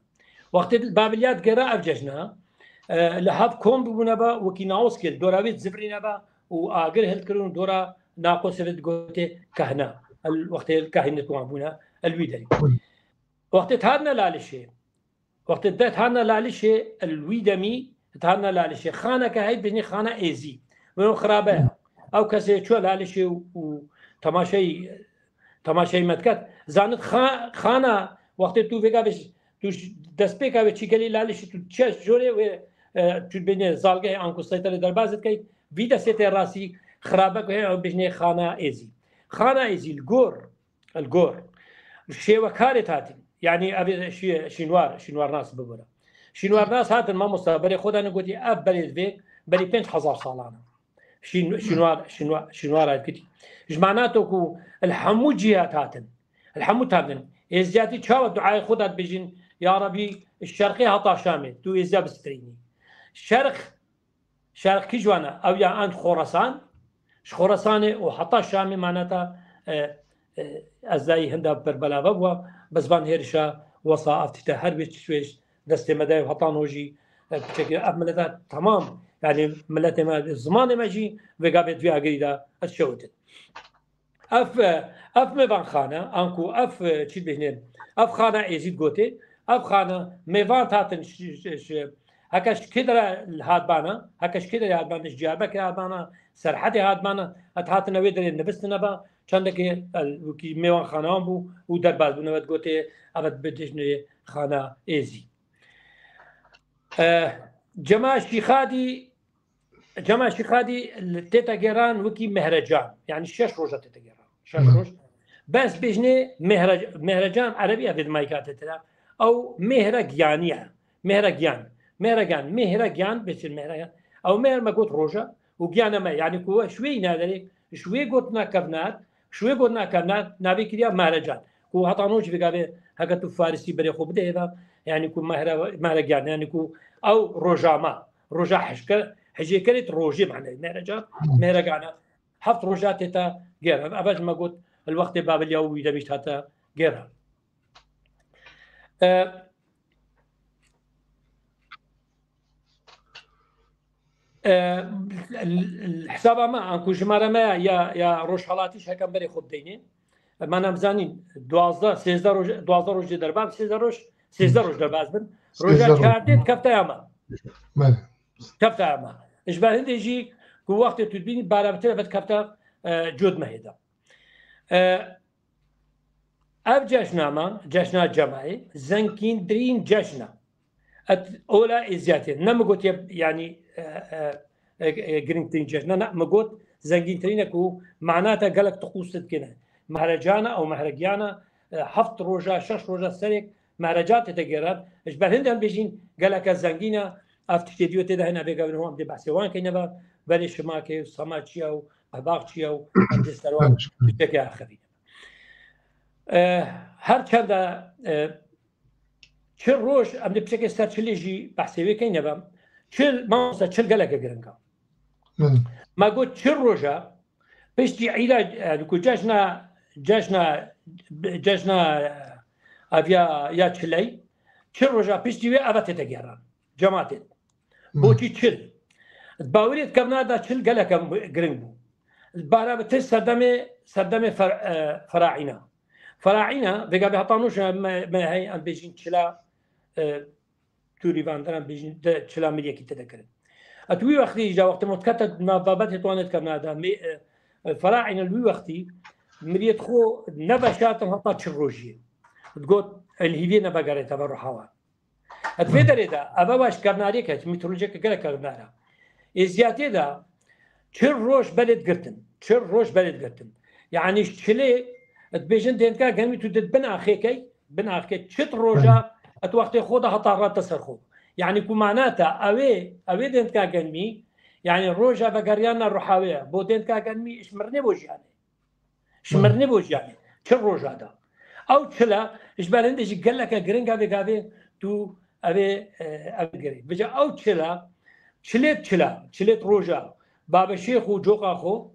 Wextê Babiliyat gêra ev cejna, e, li hev kom bûbûne be, wekî Naoskê li dora wê zivirîne be û agir hildikirin û dora Naqosê ve digotê kehna. El, wextê kehinê wan bûne, el wî derî. Wextê hatine Lalişê, wextê te hatine Lalişê, el wî demî hatine Lalişê. Xaneke heyî bêjnê xana Êzî. Wino xirabe ye. Ew kesê çû Lalişê û, û temaşey, temaşey me diket. Zanit xa-, xana, wextê tu vêga vê, tu ş-, destpêka wê çî gelî Lalişê, tu çi jorê wê, e, tu bêjnê zalgehê anku seyterê derbas dikey, vî destê tê rastî xirabe ku heye ew bêjnê xana Êzî. Xana Êzî li gor Li gor şêwekarê hatî. Yanî ev ê şî-, şînwar, şînwarnas bibûre. Şînwarnas hatin mamosta berê xwe de ne gotî ev berê vê berî pênc hezar salan e. Şîn-, şînwar, şînwar, şînwar ev kitî. Ji mana to ku li hemû cihê hatin. Li hemû hatin. Êziyatî çawa duayê xwe de dibêjin, ya Rebî, şerqê heta Şamê, tu êziya bistrînî. Şerq Şerq kî ji wan e? Ew ya an Xorasan, ji Xorasanê û heta Şamê maneta, e, e, ez dayî hinda berbelava bûa, bi zivan hêrişa wesa ev tîte her wê çi wêş destê me de heta no jî, e, piçekî ev mileta temam, yani miletê me, zimanê me jî vêga bê divê agirî de ez şewitin. Ev, ev mêvanxane, anku ev, çi dibêjnê, ev xana Êzîd gotê, ev xana mêvan hatin ji, ji, ji, heke ji kê derê hatbana, heke ji kê derê hatbana, ji Diyarbekirê hatbana, Serhedê hatbana, et hatine wê derê nivistine ba, çendekê, el, wekî mêvanxaneyan bû û derbas bûne, ve gotê, ev et bidijnê xana Êzî. E, Cema Şîxadî Cema Şîxadî li tête gêran wekî Mehrecan. Yani şeş roja tête gêran. Şeş Hı. roj. Bes bêjnê Mehre-, Mehrecan erebî ev ê mayka tête ra. Ew Mehre Giyaniye. Mehre Giyan. Mehre Giyan. Mehre Giyan, bêçin Mehre Giyan. Ew Mehr me got roja û Giyane me. Yani ku şwê naderê, şwê gotina kevnat, şwê gotina kevnat, navê kiriya Mehrecan. Ku heta no jî vêga vê, heke tu Farisî berê xwe bide hêva, yani ku Mehre, Mehre Giyan, yani ku ew rojama. Roja hejker, hejêkerê tu rojê mane, Mehrecan, Mehregana. Heft roja tête gêra. Ev ji me got, li wextê Babiliya û wî demî hate gêra. E, e, l-, l-, hesaba me, anku jimara me ya, ya rojhelatî ji hekem berê xwe bideyne. Me nemzanîn, duwazdeh, sêzdeh roj, duwazdeh rojê derbas, sêzdeh roj, sêzdeh roj derbas bin. Roja Sêzdeh roj. çardê kefte ya me. Belê. Kefte ya me. Ji ber hindê jî ku wextê tu dibînî, bara bi tire vet kefte, e, cod me hêda. E, ev cejna me, cejna Cemayê, zengîntirîn cejna. Et ola êziyatê. Ne mi gotiye, yani, e, e, e, e, girîngtirîn cejna. Ne, mi got, zengîntirîn e ku mana te gelek tu qûs dikine. Mehrecana ew mehregiyana, e, heft roja, şeş roja serek mehreca tête gêran. Ji ber hindê em bêjîn geleke zengîn e. Ev tiştê dî tê de hene vêga bin hûn em dê behsê wan keyne ve. Berê şima ke sema çiya û qehbax çiya û em dê ser wan tişteke axivîne. E, her çend e, e, çil roj, em dê piçekê ser çilê jî behsê wê keyne ve. Çil, mamosta çil geleke giring e. Me got çil roja piştî îda, yani ku cejna, cejna, cejna ev ya, ya çiley, çil roja piştî wê eve tête geran. Cemaatê. Boçî çil? Bawerê dikevna da çil geleke giring bû. Bara bi tişt serdemê, serdemê fer-, e, feraîna. Feraîna, vêga vê heta nûş me, me hey em bêjin çila, e, Tûrî van deran bêjin de çila miriyekî tête kirin. Et wî wextî îca wextê me dikete nav babetê tuanê dikevna da. Mê, e, e, feraîna li wî wextî miriyet xwe neveşartin heta çil rojiyê. Digot, el hîviyê nevegerê teve ruha wan. Et vê derê de, eva waş kevnariyek e, meteorolojiyeke gelek kevnar e. Êziyatê de çil roj belê digirtin. Çil roj belê digirtin. Yani ji çilê, et bêjin dêntka genmî tu dit bin axê key, bin axê çit roja, et wextê xwe de heta rate ser xwe. Yani ku mana te, ew ê, ew ê dêntka genmî, yani roja vegeriyana ruha wê ye. Bo dêntka genmî ji mirinê bo jiyanê. Ji mirinê bo jiyanê. Çil roja da. Ew çila, ji ber hindê jî geleke giring e vê gavê tu ev ê, e, ev ê girê. Vêca ew çila, çilêt çila, çilêt roja, babeşê xwe, coqa xwe,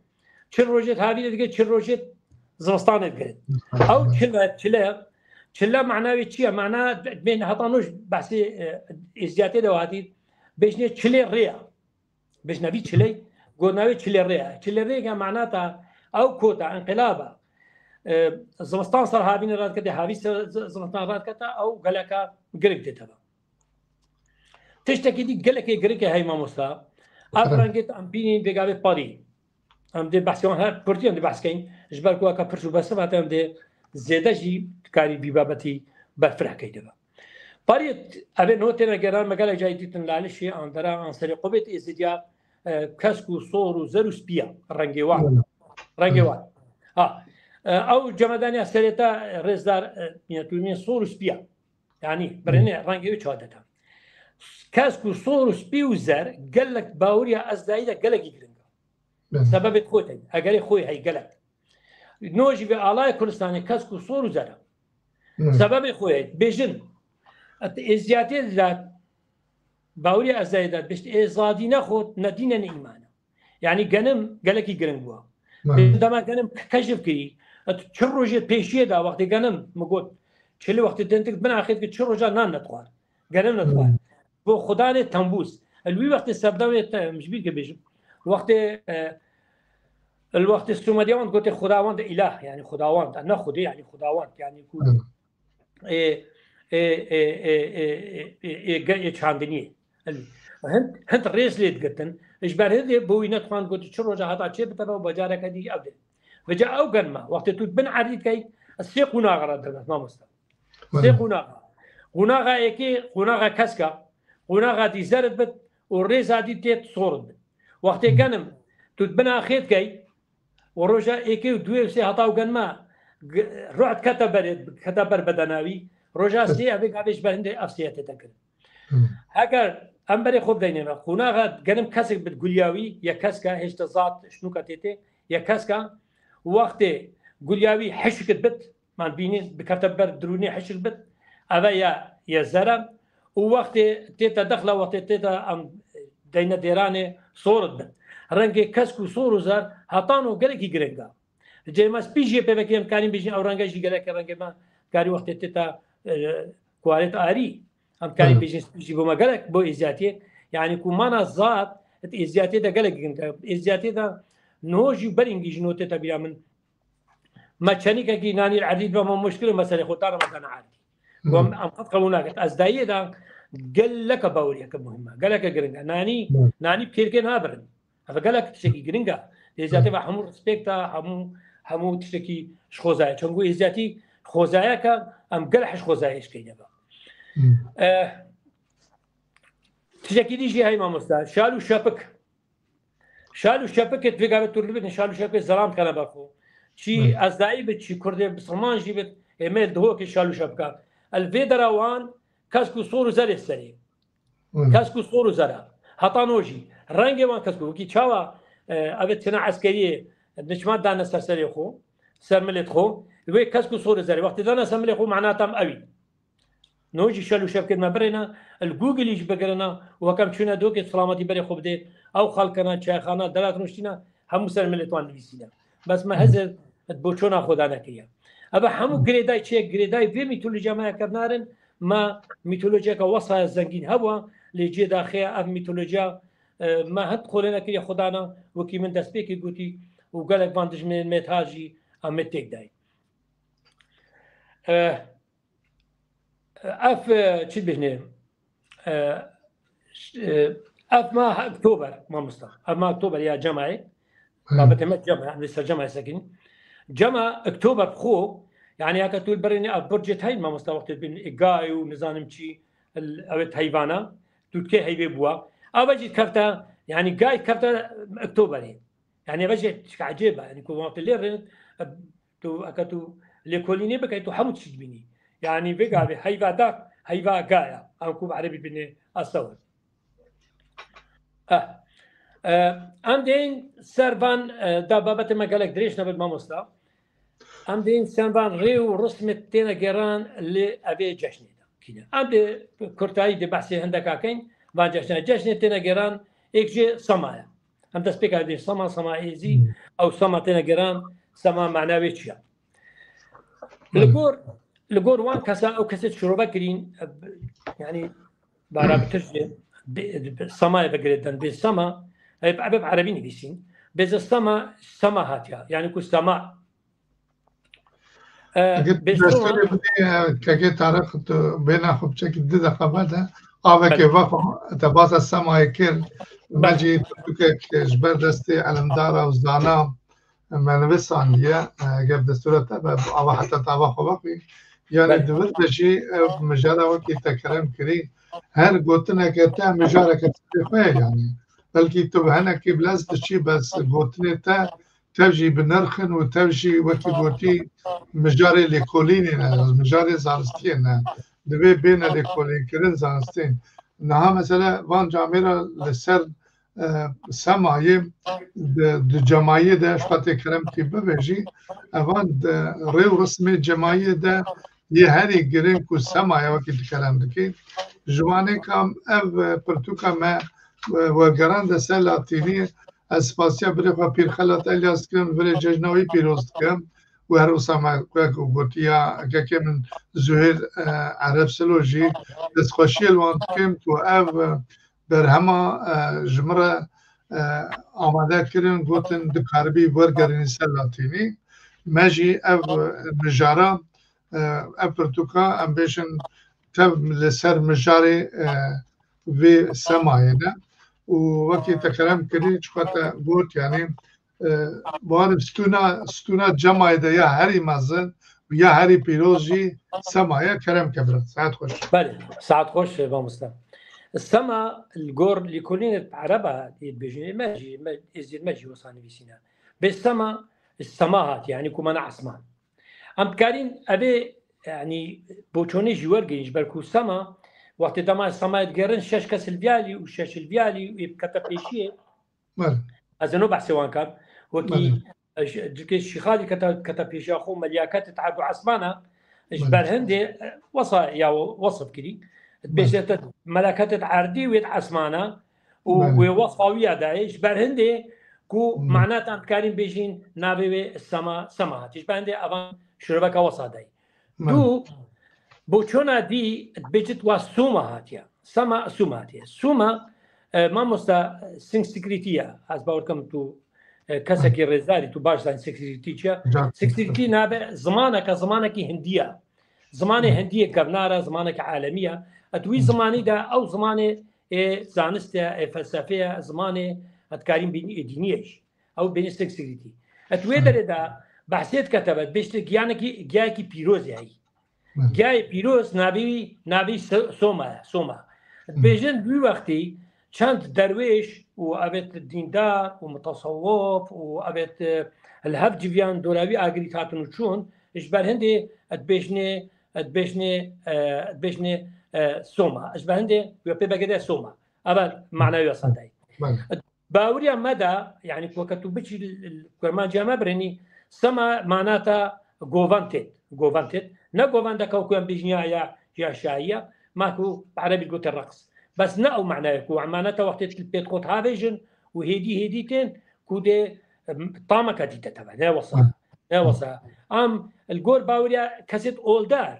çil rojêt havînê digê, çil rojêt zivistanê digê. Ew çila, çile, çila mana wê çi ye? Mana, bên heta nû ji behsê, e, êziyatê de hatî, bêjinê çilê rê ye. Bêjinê vî çiley, gotina wê çilê rê ye. Çilê rê ke mana ta, ew kota, inqilaba. E, zivistan ser havînê radikete, havî ser zi-, zivistan radikete, ew geleka giring tê teva. Tiştekî dî gelekê giring e hey mamosta. Ev rengê em bînîn vêgavê parî. Em dê behsê wan her kurtî em dê behs keyin. Ji ber ku eka pirs û besif hate em dê zêde jî karî vî babetî berfireh key dibe. Parî, evê niho têne geran, me gelek cayî dîtin li Alişê, an dera, an serê qubêt êzidiya, e, kesk û sor û zer û spiya rengê wan. Rengê wan. Ha, e, ew cemedaniya serê te, e, rêzdar, e, mînetûnê sor û spiya. Yani, birinê rengê wî çi adeta. Kesk û sor û spî û zer gelek baweriya ez dayî de gelekî giring e. Sebebê xwe tey, egerê xwe hey gelek. No jî vê alaya Kurdistanê kesk û sor û zer e. Sebebê xwe ye, bêjin, et êziyatê de, baweriya ez dayî de, bişt êzadîne xwe ne dîne ne îmane. Yani genim gelekî giring bû. Dema genim keşif kirî, et çil rojê pêşiyê de wextê genim, mi got, çilê wextê dêntik bin axê dikir çil roja nan nedixwar. Genim nedixwar. Bo xudanê tembûz. El wî wextê serdemê te, em ji bîr ke bêjim. Wextê, e, el wextê Sumeriya wan gotê xudawand îlah, yani xudawand, ne xudê, yani xudawand, yani ku ê, ê, ê, ê, ê, ê, ê, ge-, ê çandiniyê. Hind, hind rêz lê digirtin. Ji ber hindê bo wî netixan got, çi roja heta çê biteve û bacareke dî ev de. Vêca ew genma, wextê tu bin erdî dikey, ez sê qonaxa re dibim, mamosta. Sê qonaxa. Qonaxa êkê, qonaxa keska, qonaxa dî zer dibit û rêza dî tê sor dibit. Wextê genim, tu bin axê dikey, û roja êkê û duyê û sê heta û genma, g-, ruh dikete berê, dikete ber bedena wî. Roja sê evê gavê ji ber hindê ev sê tête kirin. Heger em berê xwe bideyne me, qonaxa genim kesek bit gulya wî, ya keska, hêşte zat, şnûka tê tê, ya keska, wextê gulya wî hişk bit, man bînî, bikefte ber dirûnê hişk bit, eve ya, ya zer e, û wextê tête dexla, wextê tête em deyne dêranê sor dibin. Rengê kesk û sor û zer hetan û gelekî giring e. Cêma spî jî pê vekê em karîn bêjin, ew renge jî gelek e, rengê me karî wextê tête, e, kuarêt arî. Em karîn bêjin spî jî bo me gelek, bo êziyatiyê. Yani ku mana zat, êziyatiyê de gelek giring e. Êziyatiyê de niho jî berîngî ji no tête bîra min. Me çenîkekî nanî li erdî dibe me muşkil e, meselê xwe dane me dane erdî. Ku em, em qet qebûl nakin. Ez dayiyê de geleke baweriyeke muhîm e, geleke giring e. Nanî, nanî bi kêrkê nabirin. Ev gelek tiştekî giring e. Lê ziyatê ve hemû respêkta, hemû, hemû tiştekî ji xwezayê. Çengo êziyatî xwezayeke em gelek ji xwezayê şikeyne be. Eh, tiştekî dî jî hey mamosta. Şal û şepik. Şal û şepikê vê gavê tu li bidin, şal û şepikê zelam dikene ber xwe. Çî ezdayî bit, çî kurdê bisilman jî bit, ê me li dihokê şal û şepika. El vê dera wan kesk û sor û zerê serê. Kesk û sor û zera. Heta no jî. Rengê wan kesk û, wekî çawa, e, ev têne eskeriyê niçman dane ser serê xwe, ser milêt xwe. Wê kesk û sor û zerê. Wextê dane ser milê xwe, mana tam ewî. No jî şel û şevkên me birêne, li Google jî bigirine û hekem çûne dokê silametî berê xwe bidê. Ew xalkena, çayxana, delat rûniştîne, hemû ser milê wan nivîsîne. Bes me hezir di boçona xwe de nekiriye. Eve hemû girêdayî çi ye? Girêdayî vê mîtolojiya me ya kevnar in, me mîtolojiyeke wesaya zengîn hebûa, lê cê daxê ev mîtolojiya, e, me hind xolê nekiriye xwe dana, wekî min destpêkê gotî û gelek van dijminên me tha jî em ê têk dayîn. E, Ev, e, çi dibêjinê? E, ş-, e, ev ma Oktober, mamosta. Ev ma Oktober ya Cemayê. Babetê me Cema, em li ser Cemayê sekinîn. Cema Oktober xo, yani heke tu li berê nê ev burcê teyîn mamosta wextê bin, e, gayê û nizanim çi, el-, ew ê heyvana, tu dikê heyvê bûa. Ev jî kefte, yani gay kefte Oktoberê. Yani ev jî çika ecêb e. Yani ku wextê lê rê, tu, eke tu lêkolînê bikey, tu hemû tişt dibînî. Yani vê gavê heyva da, heyva gaya. Em ku bi erebî binê, estewir. Eh. Eh, em dêyîn ser van, eh, da babetê me gelek dirêj nebin mamosta. Em dêyîn ser van rê û rismê têne gêran li evê ceşnê de. Kîne. Em dê kurtayî dê behsê hindeka keyn, van ceşnê. Ceşnê têne gêran, êk jê sema ye. Em destpêka dê sema, sema êzî, Hmm. ew sema têne gêran, sema mana wê çi ye? Li Hmm. gor, li gor wan kesa, ew kesê şirove kirîn, e, b-, yani, bara bitir jê, bi, bi, semayê vegirêdin, bê sema, e, ebe bi erebî nivîsîn. Bêze sema, sema hatiya. Yani ku sema. E, Eger bê tu sema destûrê bidî, e, kekê Tarık, tu bêhna xwe biçekî du deqa vede, avekê Belê. vefa, te basa semayê kir, me Belê. jî pirtûkek ji ber destê elimdara û zana me nivîsandiye, e, eger destûra te be, ava heta te ava xwe vexwî. Yani Belê. di vir de jî ev mijara wekî te kerem kirî, her gotineke te mijareke te xwe ye yani. Belkî tu bi hinekî bilez diçî, bes gotinê te tev jî bi nirx in û tev jî wekî gotî mijarê lêkolînê ne, mijarê zanistiyê ne. Divê bêne lêkolînkirin zanistên. Niha mesela van camêra li ser, e, semayê di, di cemayê de ji xwe tê kerem kî bibêjî, evan di rê û rismê cemayê de yê herî giring ku sema ye wekî tu kerem dikî. Ji wanê kam ev, e, pirtûka me, e, wergerande ser latînî, ez spasiya birê xwe Pîr Xelat Elyas dikim, virê cejna wî pîroz dikim. Û her wisa me wek gotiya kekê min Zuhêr, e, Ereb Silo jî destxweşiyê li wan dikim ku ev, e, berhema, e, ji min re, e, amade kirin, gotin dikaribî wergerînî ser latînî. Me jî ev, e, mijara, e, ev pirtûka, em bêjin, tev li ser mijarê, e, vê semayê ne. Û wekî te kerem kirî, çiqa te got, yanî, e, warif stûna, stûna cemayê de ya herî mezin û ya herî pîroz jî sema ye. Kerem ke bira. Saet xweş. Belê, saet xweş, mamoste. Sema li gor lêkolînê ereba dibêjin, me jî, me, êzî me jî wisa nivîsîne. Bê sema, sema hatiye, yanî ku mana esman. Em dikarîn evê, yanî boçonê jî wergirîn, ji ber ku sema, wextê dema semayê digerin, şeş kes li viyalî û şeş li viyalî û ê bikete pêşiyê. Belê. Ez ê no behsê wan kem. Wekî, Belê. e, ş-, cikê şîxalî kete, kete pêşiya xwe, melîyaketê erd û esmana, ji Belê. ber hindê, e, wesa ya we-, wesif kirî. Belê. Dibêje te meleketê erdî wê di esmana û Belê. wê wesfa wî ya dayê, ji ber hindê ku Hmm. manatan dikarîn bêjîn navê wê sema, sema hatî. Ji ber hindê evan şiroveka wesa dayê. Belê. Du, boçona dî dibêjit wa Sûma hatiye. Sema Sûma hatiye. Sûma, e, mamosta, Sanskritî ye. Ez bawer dikim tu, e, kesekî rêzdarî, tu baş zanî Sanskritî çi ye. Can. Sanskritî nave zimaneke, zimanekî hindî ye. Zimanê Hı. hindî yê kevnar e, zimaneke alemî ye. Et wî Hı. zimanî de ew zimanê ê zanistê ye, ê felsefê ye, zimanê, et karîn bînî, ê dînî ye jî. Ew bêjin Sanskritî. Et wê Hı. derê de behsê dike te ve, dibêjte giyanekî, giyayekî pîroz ye heyî. Hı. Giyayê pîroz navê wî, navê wî So-, Soma ye, Soma. Hı. Dibêjin wî wextî çend derwêş û evêt dîndar û mutesewof û evêt, e, li hev civiyan dora wî agirî hatin û çûn, ji ber hindê dibêjinê, dibêjinê, e, dibêjinê, e, Soma. Ji ber hindê wê pê vegere Soma. Ev e mana wî ya sadeyî. Belê. Baweriya me de, yanî ku weke tu biçî li, li kurmanciya me birênî, sema mana te govend têt, govend têt. Ne govendeke ku em bêjin ya, ya, ya şayiya, ma ku bi erebî gote reqs. Bes ne ew manaya ku emaneta wextê tu pêt xwe dihavêjin û hêdî hêdî tên ku dê, em, tameke dîte teve. Ne wesa. Ne wesa. Em li gor baweriya kesêt oldar.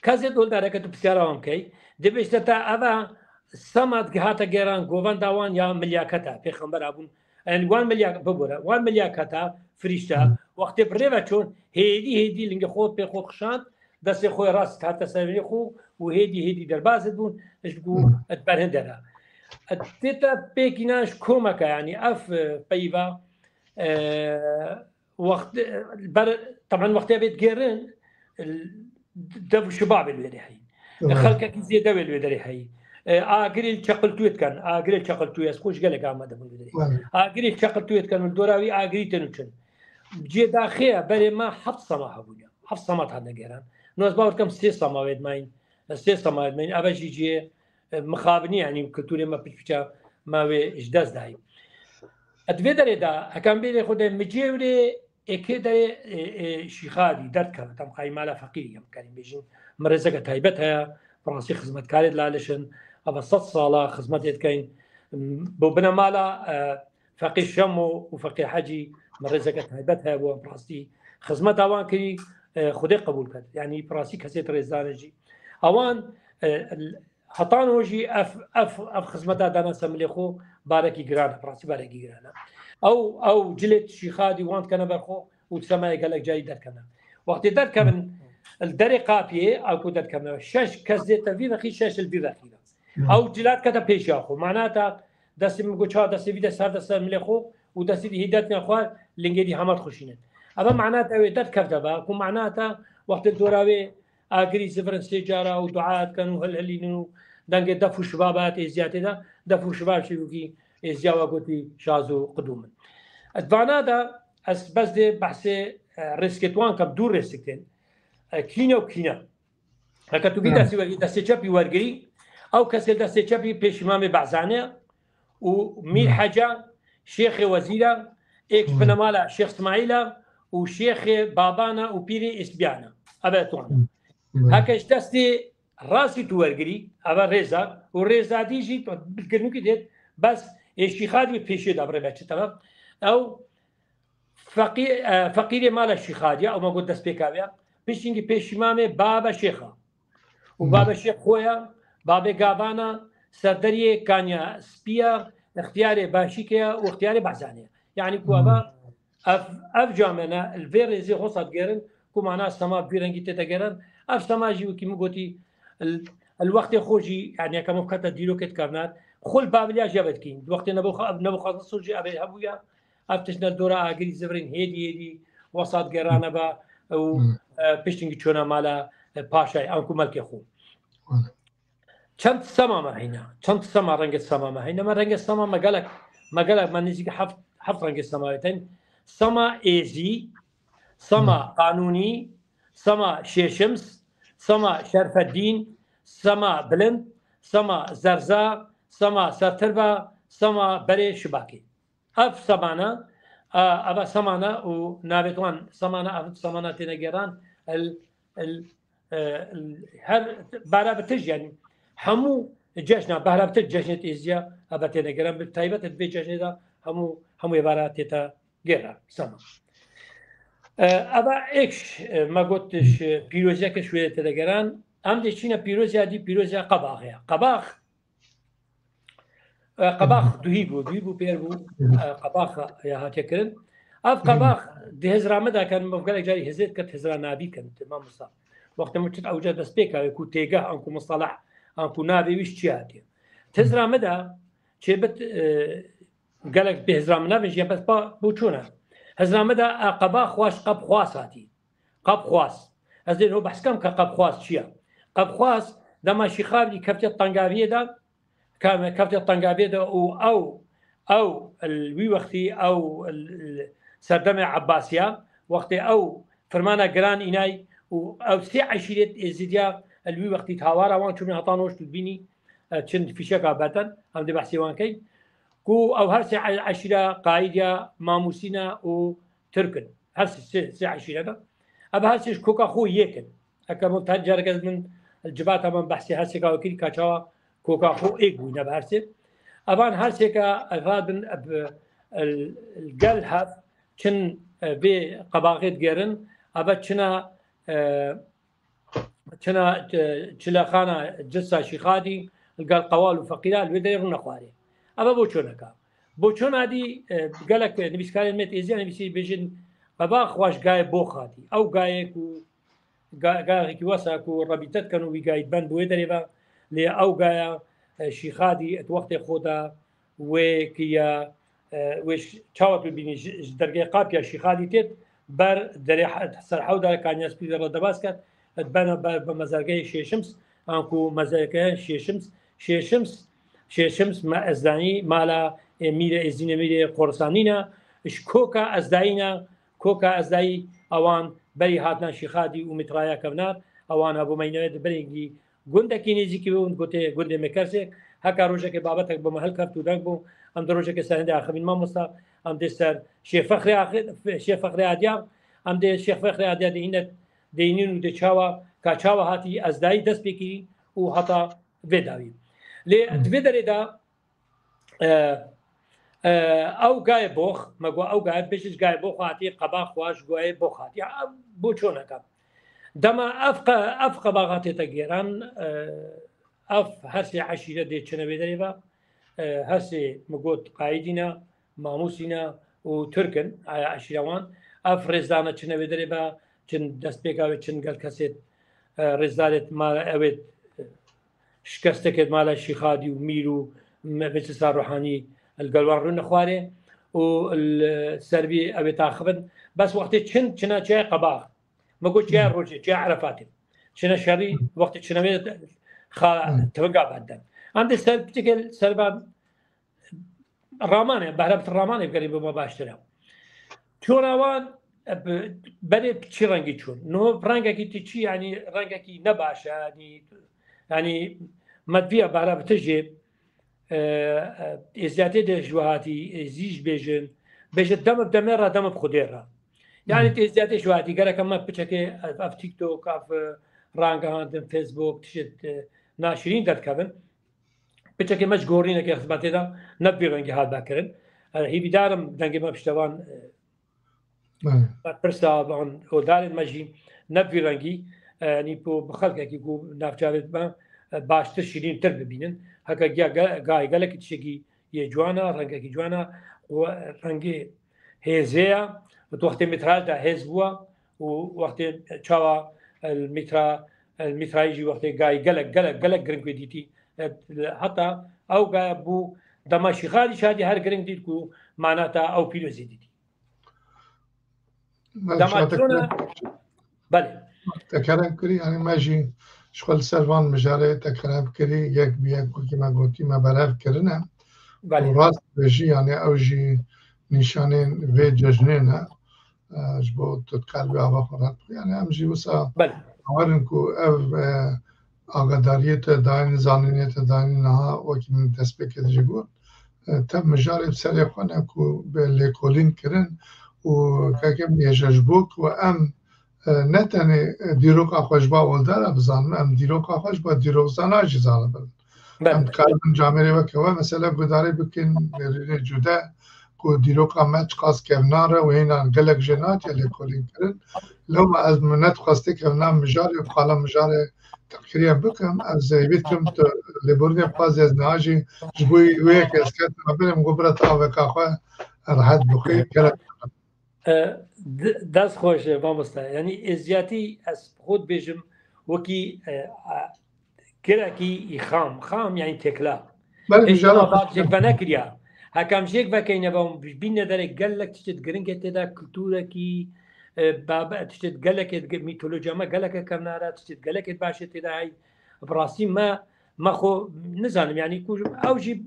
Kesêt oldar, heke tu pisyara wan bikey, dibêjte te eva sema digihate geran govenda wan ya milyaketa pêxember abûn. Yani wan milyak-, bibore, wan milyaketa firîşte, wextê bi rê ve çûn, hêdî hêdî lingê xwe pê xwe xişand, destê xwe rast hate serê xwe û hêdî hêdî derbas dibûn, ji ku et berhin dera. Et tê te pêkî nan ji komeke, yani ev, e, peyva, e, wext, ber, taban wextê vê digêrin, dev û şibabê li wê derê heyî. Xelkekî zêde wê li wê derê heyî. E, agirê li çeqiltûyê dikin, agirê li çeqiltûyê, ez xwe ji gelek amade bûm li wê derê. Agirê li çeqiltûyê dikin û li dora wî agirî tên û çin. Cê daxê ye, berê me heft sema hebûne. Heft sema hatine geran. No ez bawer dikim sê sema wê dimayîn. Ez sê sema wê dimayîn. Eve jî cihê, e, mixabinî, yanî kulturê me piç piça me wê ji dest dayî. Di vê derê de, hekan bêrê xwe de Micêwrê êkê derê, e, e, Şîxadî derdikeve. Tam xayî mala feqîrî ye, em karîn bêjin. Min rêzeke taybet heye. Bi rastî xizmetkarê dilaliş in. Eva sed sala xizmetê dikeyn. Bo bine mala, e, Feqîr Şemo û Feqîr Hecî min rêzeke taybet heye bo em bi rastî xizmeta wan kirî, e, Xwedê qebûl ket. Yanî bi rastî kesê rêzdar in jî. Ewan, e, Hetan ho jî ev, ev, ev xizmeta dana ser milê xwe barekî giran e, bi rastî barekî giran e. Ew, ew cilêt Şîxadî wan dikene ber xwe û di semayê gelek carî derkevin. Wextê derkevin, li derê qapiyê ew ku derkevin, şeş kes dê te vî vexî, şeş li vî vexî de. Ew cilat kete pêşiya xwe. Mana te destê min got, çawa destê vî de ser de ser milê xwe û destê dî hî dertine xwe, lingê dî hema dixuşînin. Eve mana te wê derkevte be, ku mana te wextê dora wê agirî zivirin sê cara û dua dikin û hilhilînin û dengê def û şibaba tê êziyatê de, def û şibab şî wekî êziya we gotî şaz û qidûm in. Di vana de ez bes dê behsê, e, rêzkêt wan kem, dû rêzkêt tên. E, kîne û kîne. Heke tu vî destî wergî, destê çepî wergirî, ew kesê destê çepî pêşîmamê Behzane û Mîr Heca, Şêxê Wezîra, êk ji binemala Şêx Smaîla û Şêxê Babana û Pîrê Îsbiyana. Eve tuan. Heke ji destê rastî tu wergirî, eve rêza û rêza dî jî bi girnûkî dêt, bes ê Şîxadî pêşê de birê be çi teref. Ew Feqî-, e, feqîrê mala Şîxadiya, ew me got destpêka wê ya. Piştî pêşîmamê Babe Şêxa. Û Babe Şêx xwe ya, Babê Gavana, serderiyê Kanya Spiya, ixtiyarê Başîke ya û ixtiyarê Behzanê ya. Yanî ku eva, ev, ev camêne, li vê rêzê hosa digerin, ku mana sema bi vî rengî tê de geran. Ev sema jî wekî min gotî, li, li wextê xwe jî, yanî yeka min kete dîrokê dikevnar, xwe li Babiliya jî eve dikîn. Di wextê Nebûxa-, Nebûxadnesor jî eve hebûya, Ev tişt ne dora agirî zivirîn hêdî hêdî wesat gerane be û, e, piştî çûna mala, e, paşayê, anku melkê xwe. Çend sema me heyna, çend sema rengê sema me heyna. Me rengê sema me gelek, me gelek, me nêzîkî heft, heft rengê sema heyna. Sema êzî, sema qanûnî, sema şêşims, sema şerfeddîn, sema bilind, sema zerza, sema sertirba, sema berê şibakê. Ev semana, e, eva semana û navê wan semana, ev semana têne geran, el, el, e, el, her behra bi tij, yanî hemû cejna, behra bi tij cejnê êziya, eva têne geran, bi taybet di vê cejnê de hemû, hemû êvara tête geran, sema. E, eva êk, e, me got, e, pîroziyeke şûyê têne geran, em dê çîne pîroziya dî, pîroziya Qebaxê ye. Qebax, E, qebax duhî bû, duhî bû pêr bû, e, qebax ya hatiye kirin. Ev qebax di hizra min de ken, min gelek carî hizê diket hizra navî ken, mamosta. Wextê min çit ewca dest pê kare ku têgeh anku mustalah, anku navê wî ji çi hatiye. Di hizra min de çêbit, e, gelek bi hizra min navê jî bes pa bû çûne. Hizra min de, e, qebax xwaş qeb xwas hatî. Qebxwaz. Ez dê ho behs kem ke qebxwaz çi ye? Qebxwaz dema Şîxavlî keftiye tengaviyê de, ke-, keftiye tengaviyê de û ew, ew li wî wextî ew li, li serdemê Ebasiya, wextê ew firmana giran înay û ew sê eşîret Êzidiya li wî wextî di hawara wan çûbîn heta noş tu dibînî, e, çend fîşeka beten, em dê behsê wan keyn. Ku ew her sê e-, eşîra Qayîdiya, Mamûsîna û Tirk in. Her sê, sê, sê eşîre de. Ev her sê ji koka xwe yek in. Heke min te careke min civata min behsê her sêka kirî ka çawa koka xwe êk bûyne bi her sê. Evan her sêka ev hadin bi gel hev çin, e, vê qebaxê digerin, eve çina, e, çina, e, çilexana cisa Şîxadî li gel qewal û feqîra li wê derê rûne xwarê. Eve bo çoneka. Bo çona dî, e, gelek nivîskarên me êziya nivîsî bêjin, qebax xwe ji gayê box hatî. Ew gayê ku ga-, gayekî wesa ku rebîte dikin û wî gayî bend bi wê derê ve, lê ew gaya, e, Şîxadî di wextê xwe de wê kiya, e, wê ş-, çawa tu bînî ji, ji dergehê Qapya Şîxadî têt ber derê he-, ser hewda Kanyespî ve re debas ket, et bena ber bi mezargehê Şêşims, anku mezargehe Şêşims, Şêşims, Şêşims me ezdayî mala, e, mîre êzîne mîre Xorsanîna, ji koka ezdayîna, koka ezdayî ewan berî hatina Şîxadî û Mitraya kevnar, ewan hebû meynewe di berengî gundekî nêzîkî wê û gotê gundê Mekersê, heka rojekê babetek bo me hilkeft û deng bû, em di rojekê ser hindê axivîn mamosta, em dê ser Şêx Fexrê axi-, Şêx Fexrê Adiya, em dê Şêx Fexrê Adiya dê îne, dê înîn û dê çawa, ka çawa hatî ezdayî dest pê kirî û heta vê dawî. Lê di vê derê de, e, e, ew gayê box, me got ew gayê, bêjin ji gayê box hatî, qeba xwe ji gayê box hatî. Ya, bo çoneka. Dema ev qe-, ev qebaxa tête gêran, e, ev her sê eşîre dê çine vê derê ve, e, her sê mi got qayîdîne, mamûsîne û Tirk in, e, eşîra wan. Ev rêzdana çine vê derê ve, çin destpêka wê, çin gel kesê, e, rêzdarê ma ew ê, e, şikestekê mala Şîxadî û Mîr û me-, Meclisa Ruhanî li gel wan rûne xwarê û li ser vî ew ê taxivin. Bes wextê çin, çina çiya qebax. Me got çiya rojê, çiya Erefatê. Çina şerî, wextê çina vê xa-, tivinga benden. Em dê ser piçekê ser van ramanê, behra bi ramanê bigerî bima baştir e. Çûna wan, e, bi-, berê çi rengî çûn? Niho rengekî tu çi, yanî rengekî ne baş e, yanî, yanî me diviya behra bi tijê, e, e, êziyatê de ji we hatî, êzî ji bêjin, bêje dem bi demê re, dem bi Xwedê re. Yanî Hmm. tu êziyatê ji we hatî, gerek em me piçekê ev, ev TikTok, ev, e, rangihandin, Facebook, tişt, e, naşirîn derdikevin. Piçekê me ji gorîneke xizmetê de ne bi vî rengî hat vekirin. E, hêvîdar im dengê me piştevan, e, Belê. berpirsa van odarên me jî ne bi vî rengî, e, yanî ku bi xelkekî ku navçavê me, e, baştir, şirîntir bibînin. Heke giya ge-, gayê gelekî tiştekî yê ciwan e, rengekî ciwan e, û rengê hêzê ye. Tu wextê mîtraj de hêz bûye û wextê çawa, e, mîtra, e, mîtrayî jî wextê gayî gelek, gelek, gelek giring wê dîtî. E, heta ew gaya bû dema Şîxadî şadî her giring dît ku mana te ew pîrozî dîtî. Belê, Dema şa te çûna, kerem. Belê. Te kerem kirî, yanî me jî ji xwe li ser van mijarê te kerem kirî, yek bi yek wekî me gotî me berev kirine. Belê. Û rast be jî, yanî ew jî nîşanên vê cejnê ne. E, ji bo tu dikaribî ava xwe red bixî. Yanî em jî wisa Belê. bawer in ku ev, e, agadariyê te dayîn, zanînê te dayîn niha wekî min destpêkê de jî got. E, te mijarê bi serê xwe ne ku bê lêkolîn kirin û keke min hêje ji bo ku em, e, ne tenê, e, dîroka xwe ji ba oldara bizanin, em dîroka xwe ji ba dîrokzana jî zanibin. Belê. Em dikaribin camêrê weke we mesela gudarê bikin, mêrînê cude ku dîroka me çiqas kevnar e û hênan gelek jê natiye lêkolîn kirin. Lewma ez min nedixwestê kevna mijarê û qala mijarê teqkiriye bikim. Ez zeyvî dikim tu lêborînê bixwazî ez niha jî ji bo wê yekê ez ketim, em birim got bira tu aveka xwe rehet bixwî. Gelek E, d-, dest xweş, e, mamoste. Yanî êziyatî ez xwe dibêjim wekî, e, a, girekî î xam. Xam yanî têkila. Belê, Hêj mijara dema xwe bar jêk venekiriya. Hekam jêk vekeyne ve bîne derê gelek tiştê giringê tê de, kulturekî, e, babe-, tiştê gelekê di-, mîtolojiya me geleke kevnare, tiştê gelekê başê tê de hey. Bi rastî me, me xwe nizanim, yanî ku ew jî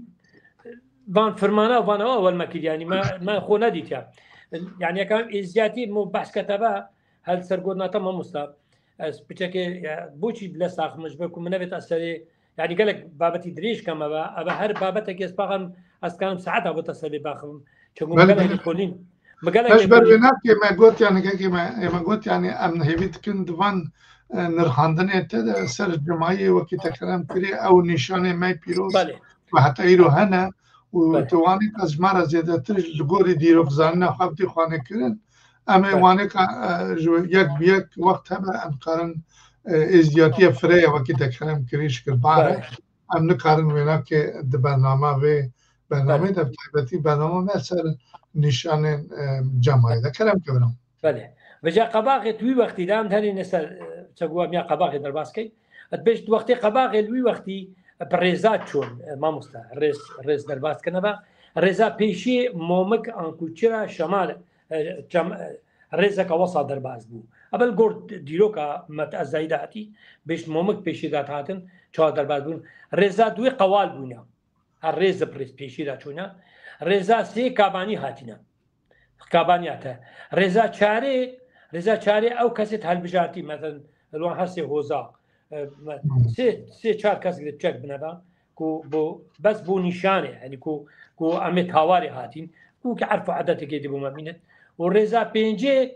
van firmana, van ew ewel me kiriye, yanî me, me xwe nedîtiye. Yanî yeka êziyatî mo behs kete ve, hel ser gotina te mamosta. Ez piçekê, ya, boçî bi lez axim ji ber ku min nevêt ez serê, yanî gelek babetî dirêj kem eve, eve her babetekê ez paxim, ez dikarim saeta bo te serê baxivim. Çeku Belê, gelek belê. lêkolîn, mi gelek Te ji ber lêkolîn. vê nakê me got, yanî kekê me, ê me got, yanî em hêvî dikin di van e, nirxandinê te de ser cimayê wekî te kerem kirî, ew nîşanê me pîroz Belê. ku heta îro hene û Belê. tu wanê ka ji me re zêdetir li gorî dîrokzanîna xwe bidî xwanê kirin. Em ê Belê. wanê ka, e, ji yek bi yek wext hebe em karin, e, êzdiyatiye fireye wekî te kerem kirî şikir bare. Belê. Em nikarin wênakê di bernama vê bernameyê de bi taybetî bernama me ser nîşanên, e, cemayê de kerem kirin. Belê. Vêca qebaxê tu wî wextî de em herî ne ser, e, çeguwa miya qebaxê derbas key. Et bêj tu wextê qebaxê li wî wextî bi rêza çûn, e, mamosta. Rêz, rêz derbas kirine ve. Rêza pêşî momik anku çira şemal, e, çem, e, rêzeka wesa derbas bû. Evel gor dîroka me te ez zayî de hatî, bêj momik pêşî de hatin, çawa derbas bûn. Rêza duwê qewal bûne. Her rêz bi rêz pêşî de çûne. Rêza sê kabanî hatine. Kabaniya te. Rêza çarê, rêza çarê ew kesê te helbijartî, mesela, li wan her sê hoza, e, me-, sê, sê çar kes girê çek bineva, ku bo, bes bo nîşanê, yani ku, ku em ê tawarê hatîn, ku ki erf û edetekê dibû me bînin. Û rêza pêncê,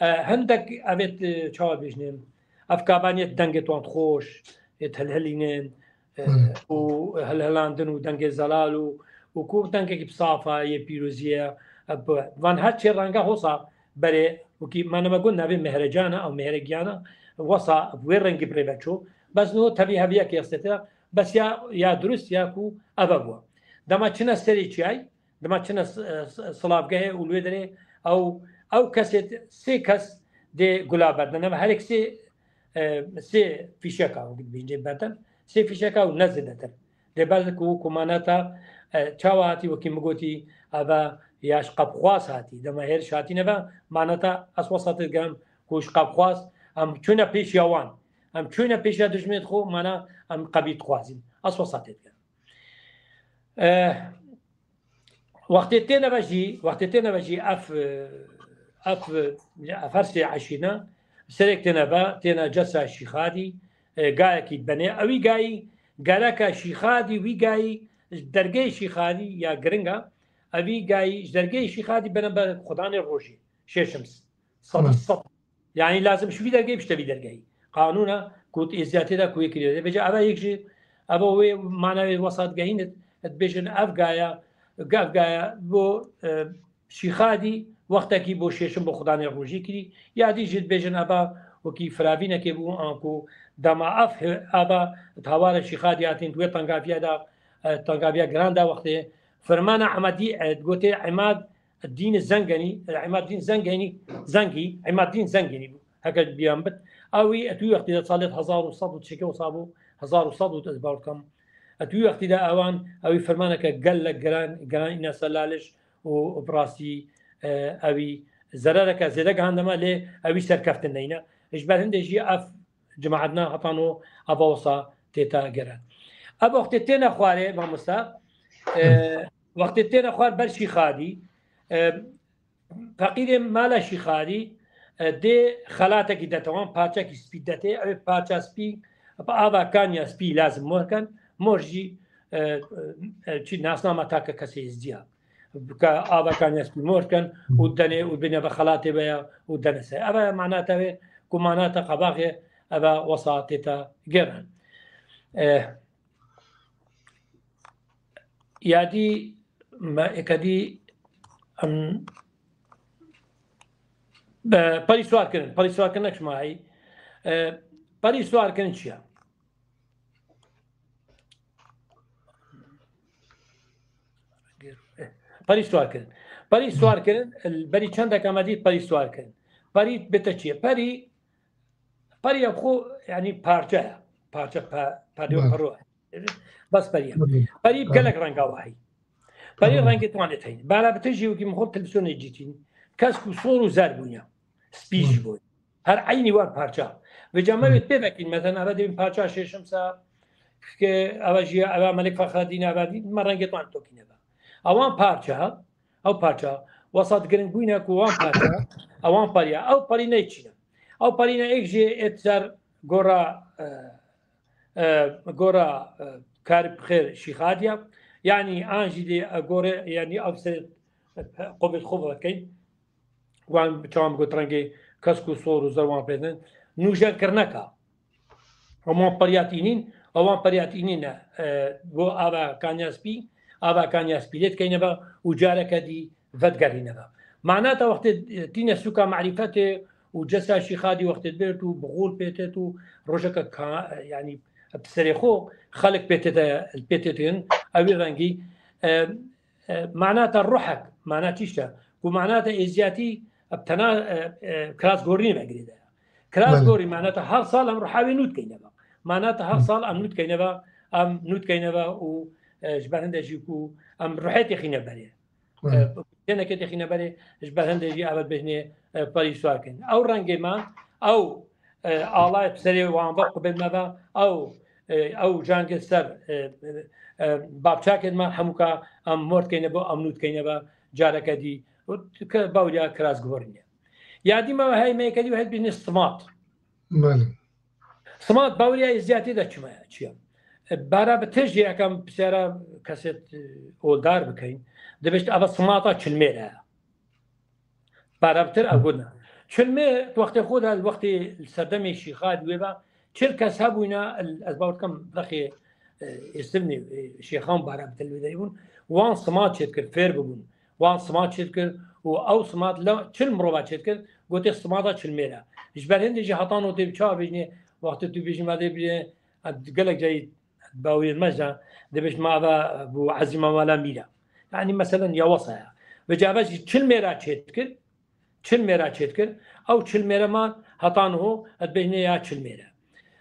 e, hindek evêt, e, çawa bêjnên, ev kabaniyê dengê wan xweş, ê hilhilînin, e, Belê. û hilhilandin û dengê zelal û, û ku dengekî bi safa yê pîroziye, e, bi, van her çê ranga hosa berê, wekî me neme got navê mehrecana ew mehregiyana, wesa bi wê rengî bi rê ve çû. Bes no tevî heviyekê estete, bes ya, ya durust ya ku eve bû. Dema çine serê çiyay, dema çine s-, s-, silavgehê û li wê derê ew, ew kesê sê kes dê gula berdin. Ev her yek sê, e, sê fîşeka bêjin berdin. Sê fîşeka û ne zêdetir. Lê belê ku, ku maneta, e, çawa hatî wekî min gotî, eve ya ji qebxwaz hatî. Dema hêriş hatî neve, maneta ez wesatê digerim ku ji qebxwaz em çûne pêşiya wan. Em çûne pêşiya dijminê xwe, mana em qebî dixwazîn. Ez wesatê digerim. E, wextê têne ve jî, wextê têne ve jî ev, e, ev, e, ev her sê eşîna, serek têne ve, têne cesa Şîxadî, e, gayekî benê. Ewî gayî, gereka Şîxadî, wî gayî, ji dergehê Şîxadî ya giringa, ewî gayî, ji dergehê Şîxadî bene ber xudanê rojê, şêşim s-, sedî Tamam. sed. Yani lazim ji vî dergehê bişte vî dergehî. Qanûna ku tu êziyatê de ku yê kiriye. Vêca eve yek jî, eve wê mana wê wesat gehînit, et bêjin ev gaya, ev gaya bo, e, Şîxadî wextekî bo şêşim bo xudanê rojî kirî. Ya dî jî dibêjin eva wekî firavînekê bû, anku dema ev he-, eva di hawara Şîxadî hatin, di wê tengaviya de, e, tengaviya giran de wextê firmana Emedî, e, gotê Emad Dîn Zengenî, Emad Dîn Zengenî, Zengî, Emad Dîn Zengenî bû. Heke biyan bit. Ew wî, et wî wextî de salê hezar û sed û çekê wisa bû, hezar û sed û ez bawer dikim. Et wî wextî de ewan, ew wî firmaneke gelek giran, giran îne ser laliş û bi rastî, e, ewî zerereke zêde gihandime, lê ewî serkeftin neyne. Ji ber hindê jî ev cemaetna hetano eva wisa têta geran. Ev wextê têne xwarê, mamosta, e, wextê têne xwar ber Şîxadî, e, feqîrê mala Şîxadî, e, dê xelatekî dete wan, parçekî spî detê, ew ê parça spî, bi ava kanya spî lazim mor ken, mor jî, e, e, çi nasnama take kesê êzdiya. Ka ava kanya spî mor ken û denê û bine ve xelatê ve ya û dene ser. Eve manata ve ku manata qebaxê eve wesa têta geran. E, ya dî me êkadî em, be, perî swar kirin, perî swar kirin nek ji me heyî. E, perî swar kirin çi ye? Perî swar kirin. Perî swar kirin, berî çendeka me dît perî swar kirin. Perî bite çi ye? Perî, perî ya xwe, yani parçe ye. Parçe pe-, perî Evet. perî. Bas perî ye. Tabii. Perî Tabii. gelek renga wahî. Perî Tabii. rengê wan ê teyîn. Bala bi tijî wekî min xwe televîzyonê cîtîn. Kesk û sor û zer bûne. Spî Hı. Ji bo. Her eynî wan parça. Vêca me Hı. wê pê vekîn, mesela eve dibin parça şêşim sa, ke eve jî, eve Melik Fexreddîn, eve dî, me rengê wan tokîne ve. Ewan parça, ew parça, wesat giring bûne ku wan parça, ewan parî ya. Ew parî ne çî ne. Ew parî ne êk jê êt ser gora, e, e, gora, e, kar bi xêr Şîxadiya. Yani an jî dê, e, gore, yani ev ser, e, qubet xwe vekeyn. Wan çawan got rengê kesk û sor û zer wan pêdin. nûjenkirneka. Wan periyat înîn, wan periyat înîn e, e, bo ava kanya spî, ava kanya spî lê dikeyne ve û careke dî vedigerîne ve. Manata wextê, e, tîne sûka marîfetê û cesa şîxadî wextê dibêrt û bi xûl pê têt û rojeke ka-, e, yanî bi serê xwe xelk pê tête, pê têtin, ew ê rengî, e, e, manata ruhek, mana tişt e. Ku manata êziyatî, e, bi tena, e, e, kiras gorînê ve girêdaye. Kiras Belê. gorî manata her sal em ruha wê nû dikeyne ve. Manata her Hı. sal em nû dikeyne ve, em nû dikeyne ve û, e, ji ber hinde jî ku em ruhê têxîne berê. Hı. E, teneke têxîne berê, ji ber hinde jî ev bêjnê, e, perî suar kirin. Ew rengê me, ew, e, alayê bi serê wan ve qubên me ve, ew, e, ew jangê ser, e, e, e, bapçakên me hemûka em mor dikeyne ve, em nû dikeyne ve, careke dî, û ke bawriya kiras guhorîne. Yadî me hey me yekê dî hey bêjnê simat. Belê. Simat bawriya êziyatê de çima ye, çi ye? E, bara bi tij yekam pisyara kesê, e, oldar bikeyin. Dibêjt ava simata çilmêr e. Bara bitir ev gund e. Çilmêr wextê xwe de, wextê li serdemê şîxa di wê ve çil kes hebûyne, ez bawer dikim vexê, e, êstivnê, e, şêxan bara bitir li wê derê bûn. Wan simat çêdikir, fêr bibûn. Wan simat çêdikir û ew simat le çil mirova çêdikir, gotê simata çilmêr e. Ji ber hindê jî heta no tê çawa bêjinê, wextê tu bêjî me dê bîne, gelek carî bawiyên me jî dibêjin me ava bû ezîma wala mîra. Yanî meselen ya wesa ya. Ve cava jî çilmêra çêdikir, çilmêra çêdikir. Ew çilmêre me heta niho dibêjinê ya çilmêre.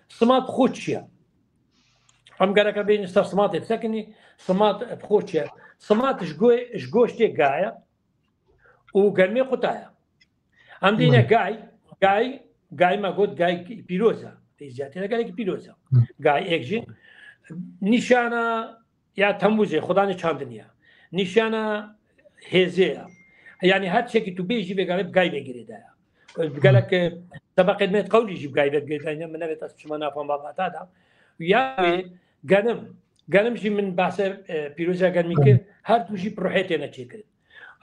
Simat xwe çi ye? Em gereke bêjin ser simatê bisekinî, simat bi xwe çi ye? Simat ji go-, ji goştê gaye û germê quta ye. Em dîne Belê. gay, gay, gay me got gay pîroz e. Êziyatê de gelekî pîroz e. Hı. Gay êk jî nîşana ya tembûzê, xudanê çandinî ye. Nîşana hêzê ye. Yanî her tiştekî tu bêjî vê gavê bi gay vê girêdaye. Gelek, e, sebeqê me qewlî jî bi gay vê girêdayne, min nevêt ez çima nafam babata da. Ya wê genim, genim jî min bahse, e, pîroziya genmî kir, her du jî bi ruhê têne çêkirin.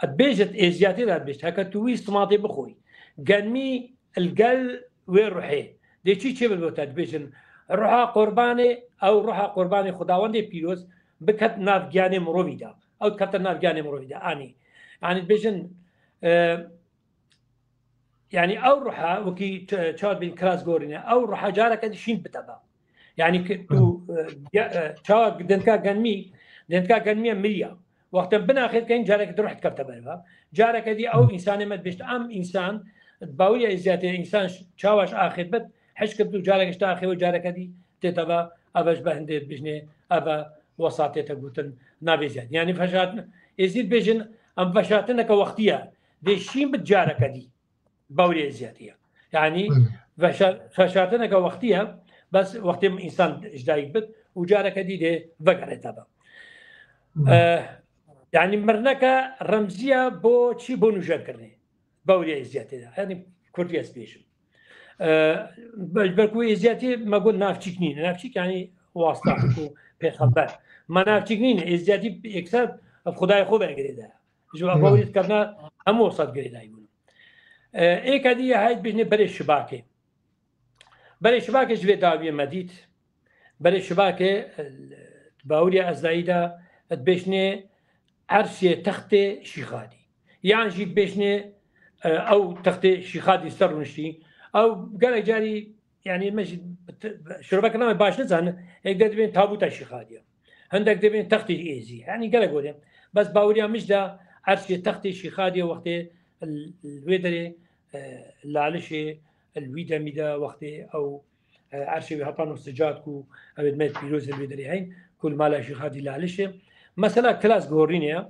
Dibêjit êziyatê de dibêjit, heke tu wî simatê bixwî, genmî li gel wê ruhê. Dê çi çêbir bo te dibêjin, ruha qurbanê, ew ruha qurbanê Xudawendê pîroz biket nav giyanê mirovî de. Ew dikete nav giyanê mirovî de, anî. Yanî dibêjin, e, yanî ew ruha, wekî ç-, çawa dibên kiras gorîne, ew ruha careke dî şîn bite be. Yanî ki tu, e, ya, e, çawa dendika genmî, dendika genmî miriya. Wextên bin axêt keyin careke di ruh dikevte ber ve. Careke dî ew însanê me dibêjt, em însan, baweriya êziyatê însan ş-, çawa ji axêt bit, hişk bit û careke ji axê û careke dî tête ve, ev ji ber hindê dibêjnê, ev wesatê te gotin navê ziyad. Yanî veşartin, êzî dibêjin, em veşartineke wextî ye. Dê şîn bit careke dî. Baweriya êziyatê ye. Yanî Hı. veşa-, veşartineke wextî ye, bes wextê însan ji dayik bit û careke dî dê vegerê te be. Hı. Eh, yanî mirineke remziya bo çi? Bo nûjenkirinê. Baweriya êziyatê de. Yanî kurdî ez bêjim. Eh, be-, ber ku êziyatê me got navçîk nîne. Navçîk yanî wasta ku pêxember. Me navçîk nîne. Êziyatî yekser bi Xudayê xwe ve girêde. Ji Hı. baweriya dikevna hemû wesat girêdayî bûn. E, êka dî ya hayt bêjinê berê şibakê. Berê şibakê ji vê dawiyê me dît. Berê şibakê, e, baweriya Ezdayî de dibêjinê erşê textê Şîxadî. Yan jî dibêjinê, e, ew textê Şîxadî ser rûniştî. Ew gelek carî Yanî me jî t-, şirove kirina me baş nizanin, êk de dibên tabûta Şîxadî ye. Hindek dibên textê Êzî. Yanî gelek werê. Bes baweriya min jî de erşê textê Şîxadî ye wextê l-, l-, wê derê, e, Lalişê, li wî demî de wextê ew, e, erşê wî heta no sicad ku ew ê me pîroz li wê derê heyn, ku li mala Şîxadî Lalişê. Mesela kilas gorînê ye.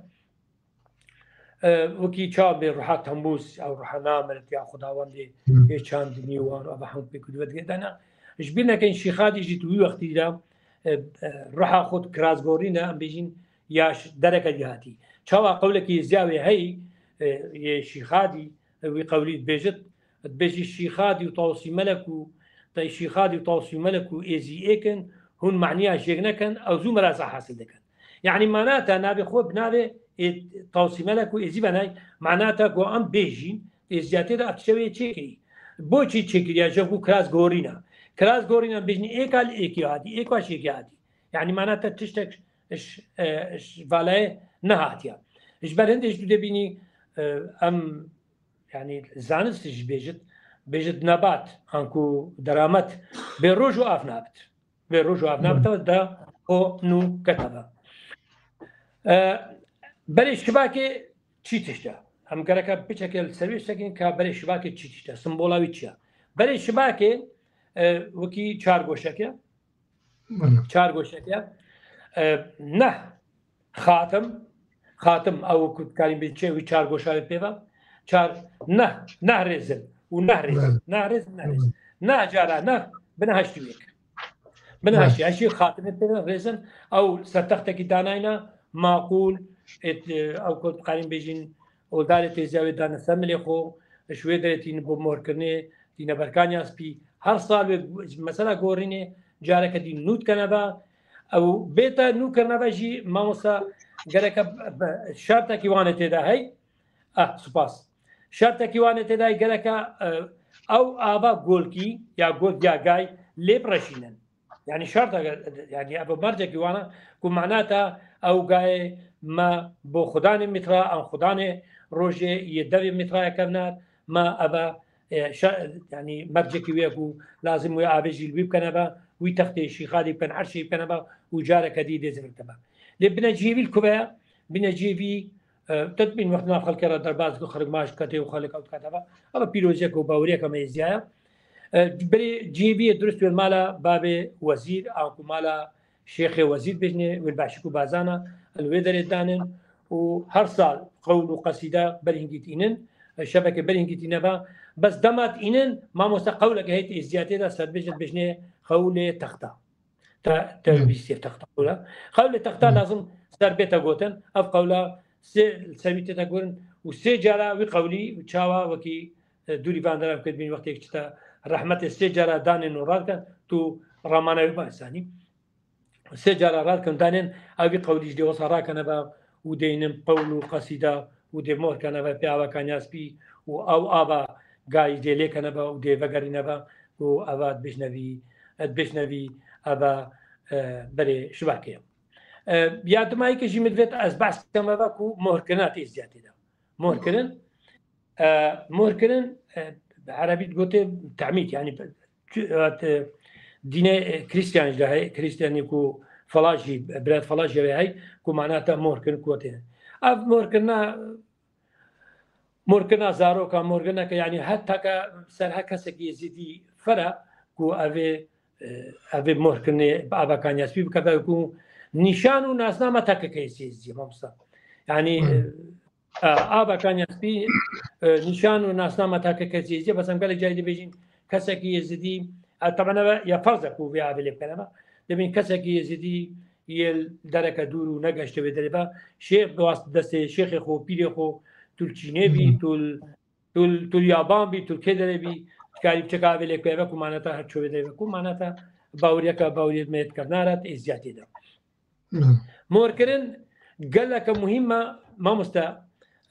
E, wekî çawa bê ruha Temmûz, ew ruha namirit ya Xudawendê, Hı. ê çandinî wan, ev hemû pêk û dibe digê dana. Ji bîr nekin Şîxadî jî di wî wextî de, e, e, ruha xwe di kirazgorî ne, em bêjin ya ş-, dereke dî hatî. Çawa qewlekî ziyawê heyî, e, yê Şîxadî, e, wî qewlî dibêjit, Dibêjî Şîxadî û Tawsî Melek û, tey Şîxadî û Tawsî Melek û Êzî êk in, hûn maniya jêk nekin, ew zû meraza hasil dikin. Yanî mana te navê xwe bi navê ê Tawsî Melek û Êzî venay, mana te ku em bêjîn, êziyatê de ev tiştê wê çêkirî. Bo çi çêkiriya? Ji ku kiras gorîna. Kiras gorîna bêjin êka li êkî hatî, êka ji êkî hatî. Yanî mana te tiştek ji, e, ji valayê nehatiya. Ji ber hindê ji tu dê bînî, e, em, yanî zanist jî bêjit, bêjit nebat, anku deramet bê roj û av nabit. Bê roj û av nabit, da xo nû ketebe. E, berê şibakê çi tişt e? Em gereke piçekê li ser wê sekin ka berê şibakê çi tişt e? Simbola wî çi ye? Berê şibakê, e, wekî çar goşek e. Çar goşek e. E, neh xatim, xatim ew ku dikarîn bê çê wî çar goşa wê pê ve. Çar neh, neh rêzin û neh rêz. Neh rêz, neh rêz. Neh cara neh, bine heştî wêk. Bine heştî, heştî xatimê pê ve rêzin. Ew ser textekî danayna, maqûl, êt, ew ku dikarîn bêjin, oldarê têziya wê dane ser milê xwe, ji wê derê tînin bo morkirinê, tîne berkaniya spî. Her sal wê mesela gorînê, careke dî nû dikene ve. Ew bêta nû kirine ve jî, mamosta, gereke b-, b-, şertekî wane tê de hey. Ah, spas. Şertekî wane tê de hey, gereke, e, ew ava golkî ya golk ya gay lê bireşînin. Yanî şerta, yanî ev mercekî wana ku mana te ew gayê me bo xudanê mîtra, an xudanê rojê yê devê mîtraya kevnar, me eve, e, şe-, yanî mercekî wê ku lazim wê avê jî li wî bikene be, wî textê şîxadî bikin, erşê bikene be û careke dî dê zivir te be. Lê bine cihê vî li ku ve ye? Bine cihê vî, e, te dibîn wextê nav xelkê re derbas ku xerik maş dikete û xelik ew dikete be. Eve pîroziyek û baweriyeke me êziya ye. E, berê cihê vî yê durust wê mala babê wezîr, anku mala şêxê wezîr bêjinê, wê li Beşik û Bazana, li wê derê danin û her sal qewl û qesîde berhingî tînin, e, şeveke berhingî tîne ve, bes dema tînin, mamoste qewleke heyt êziyatê de serbêjin bêjinê qewlê texta. Te, te bîstiye texta qewla. Qewlê texta lazim ser bête gotin. Ev qewla sê, ser wî tête gotin û sê cara wî qewlî çawa wekî, e, dûrî van dera bikir bîn wextê çite rehmetê sê cara danên û radikin tu ramana wî ba insanî. Sê cara radikin danên ew wî qewlî ji dê wesa rakene be û deynin qewl û qesîda û dê mohr kene ve pê ava kanya spî û ew ava gayî dê lê kene ve û dê vegerîne ve û eva dibêjne vî, dibêjne vî eva, e, berê şibakê. E, ya dimayî ke jî min divêt ez behs keme ve ku mohrkirina tê ziyatê de. Mohrkirin, e, mohrkirin, e, erebî digote temîd, yanî tu-, e, te-, dînê, e, Krîstiyan jî de heye, Krîstiyanî ku felaj jî, biret felaj jî heye, ku mana te mohrkirin ku tê. Ev mohrkirina, mohrkirina zaroka, mohrkirineke, yanî heta ke ser her kesekî Êzidî fere ku evê, e, evê mohrkirinê bi ava kanya spî bikeve ku nîşan û nasnama T K K Êzidî, mamosta. Yanî, e, E, ava kanya spî, e, nîşan û nasnama T K K Êzidî, bes em gelek carî dibêjin kesekî Êzidî, e, teben eve ya ferz e ku vê avê lê bikene me. Dibên kesekî Êzidî yê dereke dûr û negeşte wê derê be. Şêx bi wast-, destê şêxê xwe, pîrê xwe, tu li çînê bî, tu li, tu li, tu li yaban bî, tu li kê derê bî, dikarî biçeka avê lê ku eve ku maneta her ço wê derê be, ku maneta baweriyeke, baweriyê me yê dikevnara êziyatê de. Mohrkirin geleke muhîm e, mamoste,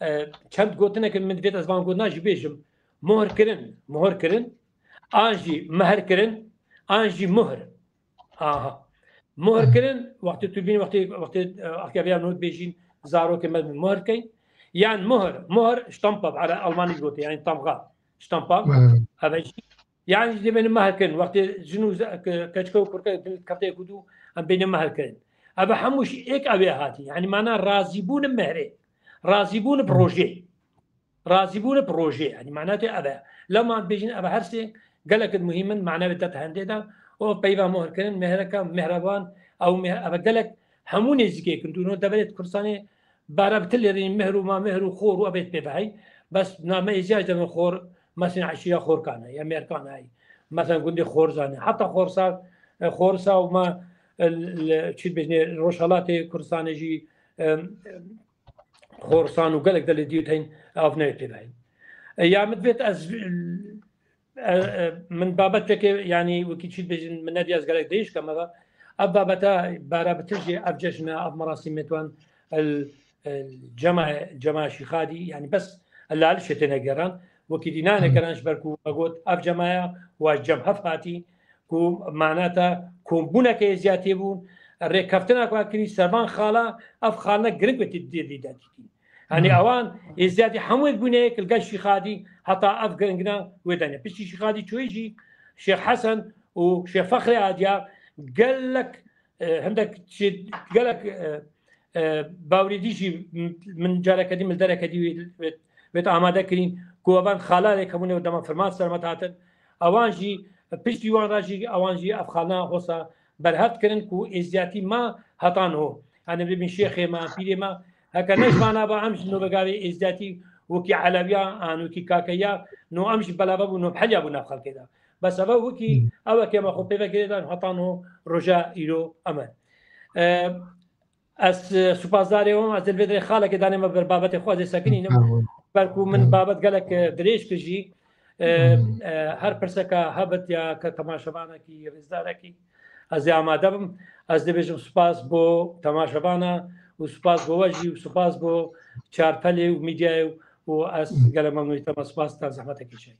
e, çend gotineke min divêt ez van gotina jî bêjim. Mohrkirin, mohrkirin, an jî mehrkirin, an jî muhr. Aha. Mohrkirin, wextê tu bîn, wextê, wextê, e, wextê vêya not bêjîn, zarokê me mohr keyn. Yan muhr, muhr, ştampa, bi Almanî gote, yani tamga. Ştampa. Eve jî Yani jî dê bêne mehr kirin. Wextê jin û ze-, ke-, keçika û kurka din kevteye ku dû, em bêne mehr kirin. Eve hemû jî êk ew ê hatî. Yani mana razîbûn mehrê. Razîbûn bi rojê. Razîbûn bi rojê. Yani mana tê eve. Lema bêjin eve her sê gelek muhîm in, mana wê te hendê de. O peyva mohr kirin, mehreka, mehreban, ew mehr-, eve gelek hemû nêzîkê kin. Dûno deverê Kurdistanê Bara bi tilêrî mehr û ma mehr û xor û ebêt pê vehey. Bes name êziya ji devin xor, mesela eşîra Xorkan e, ya Mêrkan e. Mesela gundê Xorzan e. Heta Xorsa, e, Xorsa û ma, e, li, çi dibêjinê, Rojhelatê Kurdistanê jî, e, Xorsan û gelek delê dî tên av neyê pê vehey. E, ya min divêt ez, e, e, min babeteke, yani wekî çi dibêjin, min nediya ez gelek değiş keme ve. Ev babeta bara bitir jî ev ceşne, ev merasîmê tuan el, el cema, cema Şîxadî, yani bes el alişê têne geran. Wekî dî nane kirin ji ber ku me got ev cemaya wa ji cem hev hatî ku manata kombûneke êziyatê bûn, rêkeftina ku me kirî servan xala, ev xalina giring wekî dî dî de dîtî. Yanî ewan êziyatî hemû yek bûne yek li gel Şîxadî heta ev giringina wê dene. Piştî Şîxadî çûyî jî Şêx Hesen û Şêx Fexrê Adiyar gelek, e, hindek şey, gelek, e, e, bawrîdî jî min careke dî, min dereke dî wê, wê, wê amade kirîn ku evan xala lê kebûne û dema firman sermet hatin. Ewan jî piştî wan re jî ewan jî ev xalina hosa berhev kirin ku êziyatî ma heta niho. Yanî bibîn şêxê me, pîrê me, heke ne ji vana ba em ji nobegavê êziyatî wekî elewiya an wekî kakeya no em jî belave bû no heliya bû nav xelkê de. Bes eve wekî ew eke me xwe pê ve girêdan heta niho roja îro em e. E, Ez, e, supasdarê wan, ez li vê derê xalekê danê me ber babetê xwe ez ê sekinînim. Ber ku min babet gelek, e, dirêj kir jî, e, e, her pirseka hebit ya ke temaşevanekî, rêzdarekî, ez ê amade bim. Ez dibêjim spas bo temaşevana û spas bo we jî û spas bo Çarpelê û medyayê û ez gelek memnûnî te me spas te zehmetekî çay.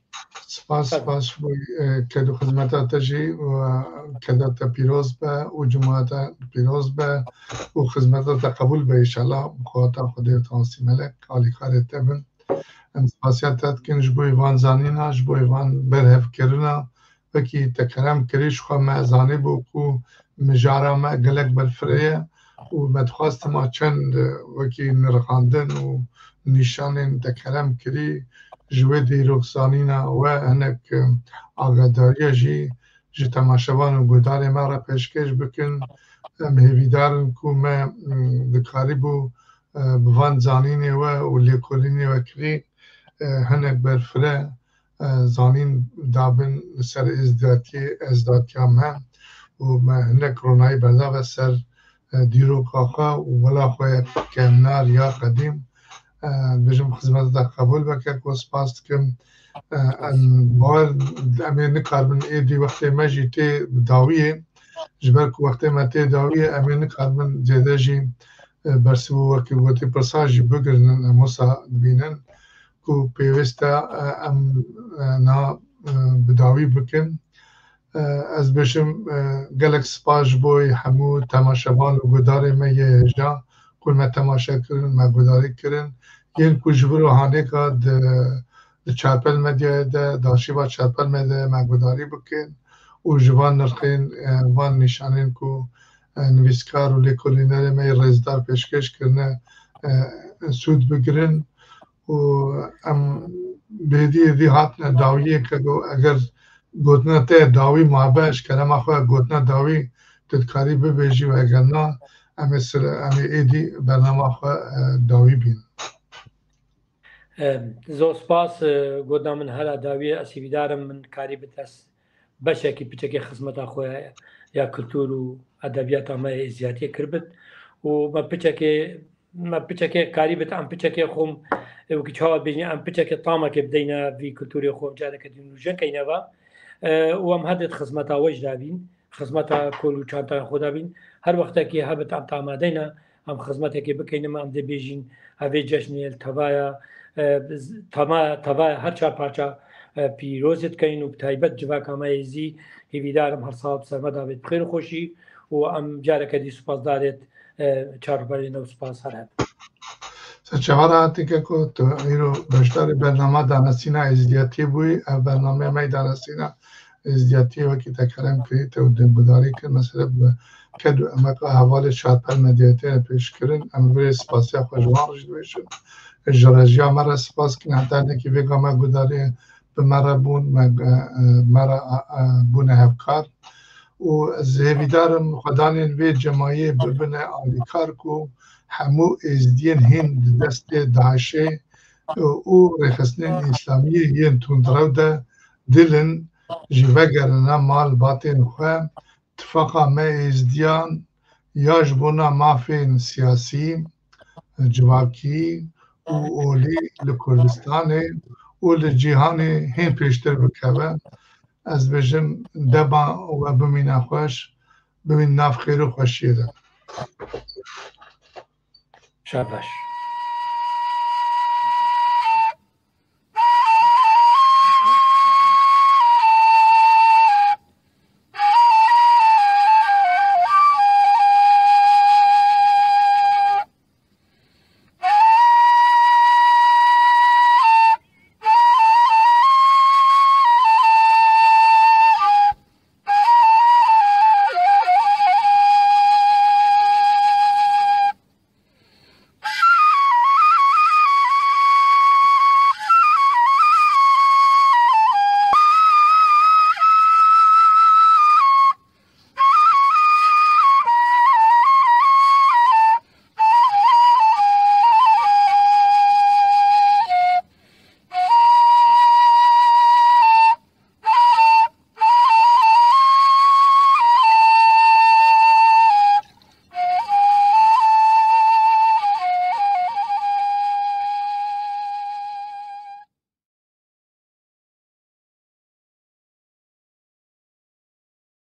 Spas, spas ji bo, e, ked û xizmeta te jî û, e, keda te pîroz be û cumata pîroz be û xizmeta te qebûl be înşallah. Bi xwata Xwedê û Tansî Melek alîkarê te bin. Em spasiya te dikin ji bo van zanîna, ji bo van berhevkirina. Wekî te kerem kirî, ji xwe me zanîbû ku mijara me gelek berfireh ye û me dixwest hema çend, e, wekî nirxandin û nîşanên te kerem kirî, ji wê dîrokzanîna we hinek, e, agadariya jî ji temaşevan û guhdarê me re pêşkêş bikin. Em hêvîdar in ku me, m, dikarîbû, e, bi van zanînê we û lêkolînê we kirî, e, hinek berfireh, e, zanîn dabin li ser êzdiyatiyê, êzdiyatiya me û me hinek ronahî berdave ser, e, dîroka xwe û wela xwe yek kevnar ya qedîm. E, dibêjim xizmeta te qebûl be keko, spas dikim. E, em bawer, em ê nikaribin êdî wextê me jî tê dawiyê. Ji ber ku wextê me tê dawiyê, em ê nikaribin zêde jî, e, bersiv û wekî gotî pirsa jî bigirinin, em wisa dibînin ku pêwîst e, e, em, e, na, e, bi dawî bikin. E, ez bêjim, e, gelek spas ji bo hemû temaşevan û guhdarê me yê hêja ku me temaşe kirin, me guhdarî kirin. Yên ku ji vir û hanêka di, di Çarpel Medyayê de, di arşîva Çarpel Medyayê me guhdarî bikin û ji van nirxên, e, van nîşanên ku, e, nivîskar û lêkolînerê me yê rêzdar pêşkêş kirine, e, sûd bigirin. û em bi hêdî hêdî hatine dawiyê ke go-, eger gotina te dawî mabe, ji kerema xwe gotina dawî tu dikarî bibêjî û eger na, em ê sire, em ê êdî bernama xwe, e, dawî bîn. Em, zor spas, e, gotina min hela dawiyê, ez hêvîdar im min karî bit ez beşekî piçekê xizmeta xwe ya kultur û edebiyata me êziyatiyê kiribit û me piçekê, me piçekê karîbit, em piçekê xwe, e, wekî çawa bêjin, em piçekê tamekê bideyne vî kulturê xwe, careke din nûjen keyne ve, e, û em hedêt xizmeta we jî davîn, xizmeta kol û çantaya xwe davîn. Her wextekî hebit em tamade ne, em xizmetekê bikeyn, em dê bêjîn, evê cejnê li tevaya, e, tama-, tevaya her çar parça, e, pîrozê dikeyn û bi taybet civaka me yê zî hêvîdar im her sal bi ser me davêt bi xêr û xweşî û em careke dî spasdarêt, e, çarberê ne û spas her heb. Serçava rahatî keko, tu îro beşdarê bernama danasîna êzdiyatiyê bûyî, ev bernameyê me yê danasîna êzdiyatiyê wekî te kerem kirî, te û dêmgudarî kir, mesele bi ked û emeka hevalê Çarpel Medyayê têne pêşkirin. Em vê spasiya xwe ji wan re jî dibêjin. Ji rejiya me re spas kin, heta hinekî vêga me gudarî bi me re bûn, me, e, e, me re, e, e, bûne hevkar. Û ez hêvîdar im xwedanên vê cemayê bibine alîkar ku hemû êzdiyên hîn di destê DAIŞê û rêxistinên îslamiyê yên tundrew de dilin, jî vegerine mal batên xwe, tifaqa me êzdiyan ya ji bona mafên siyasî, civakî û olî li Kurdistanê û li cîhanê hên pêştir bikeve. Ez dibêjim dema we bimîne xweş, bimîn nav xêr û xweşiyê de. Şabaş.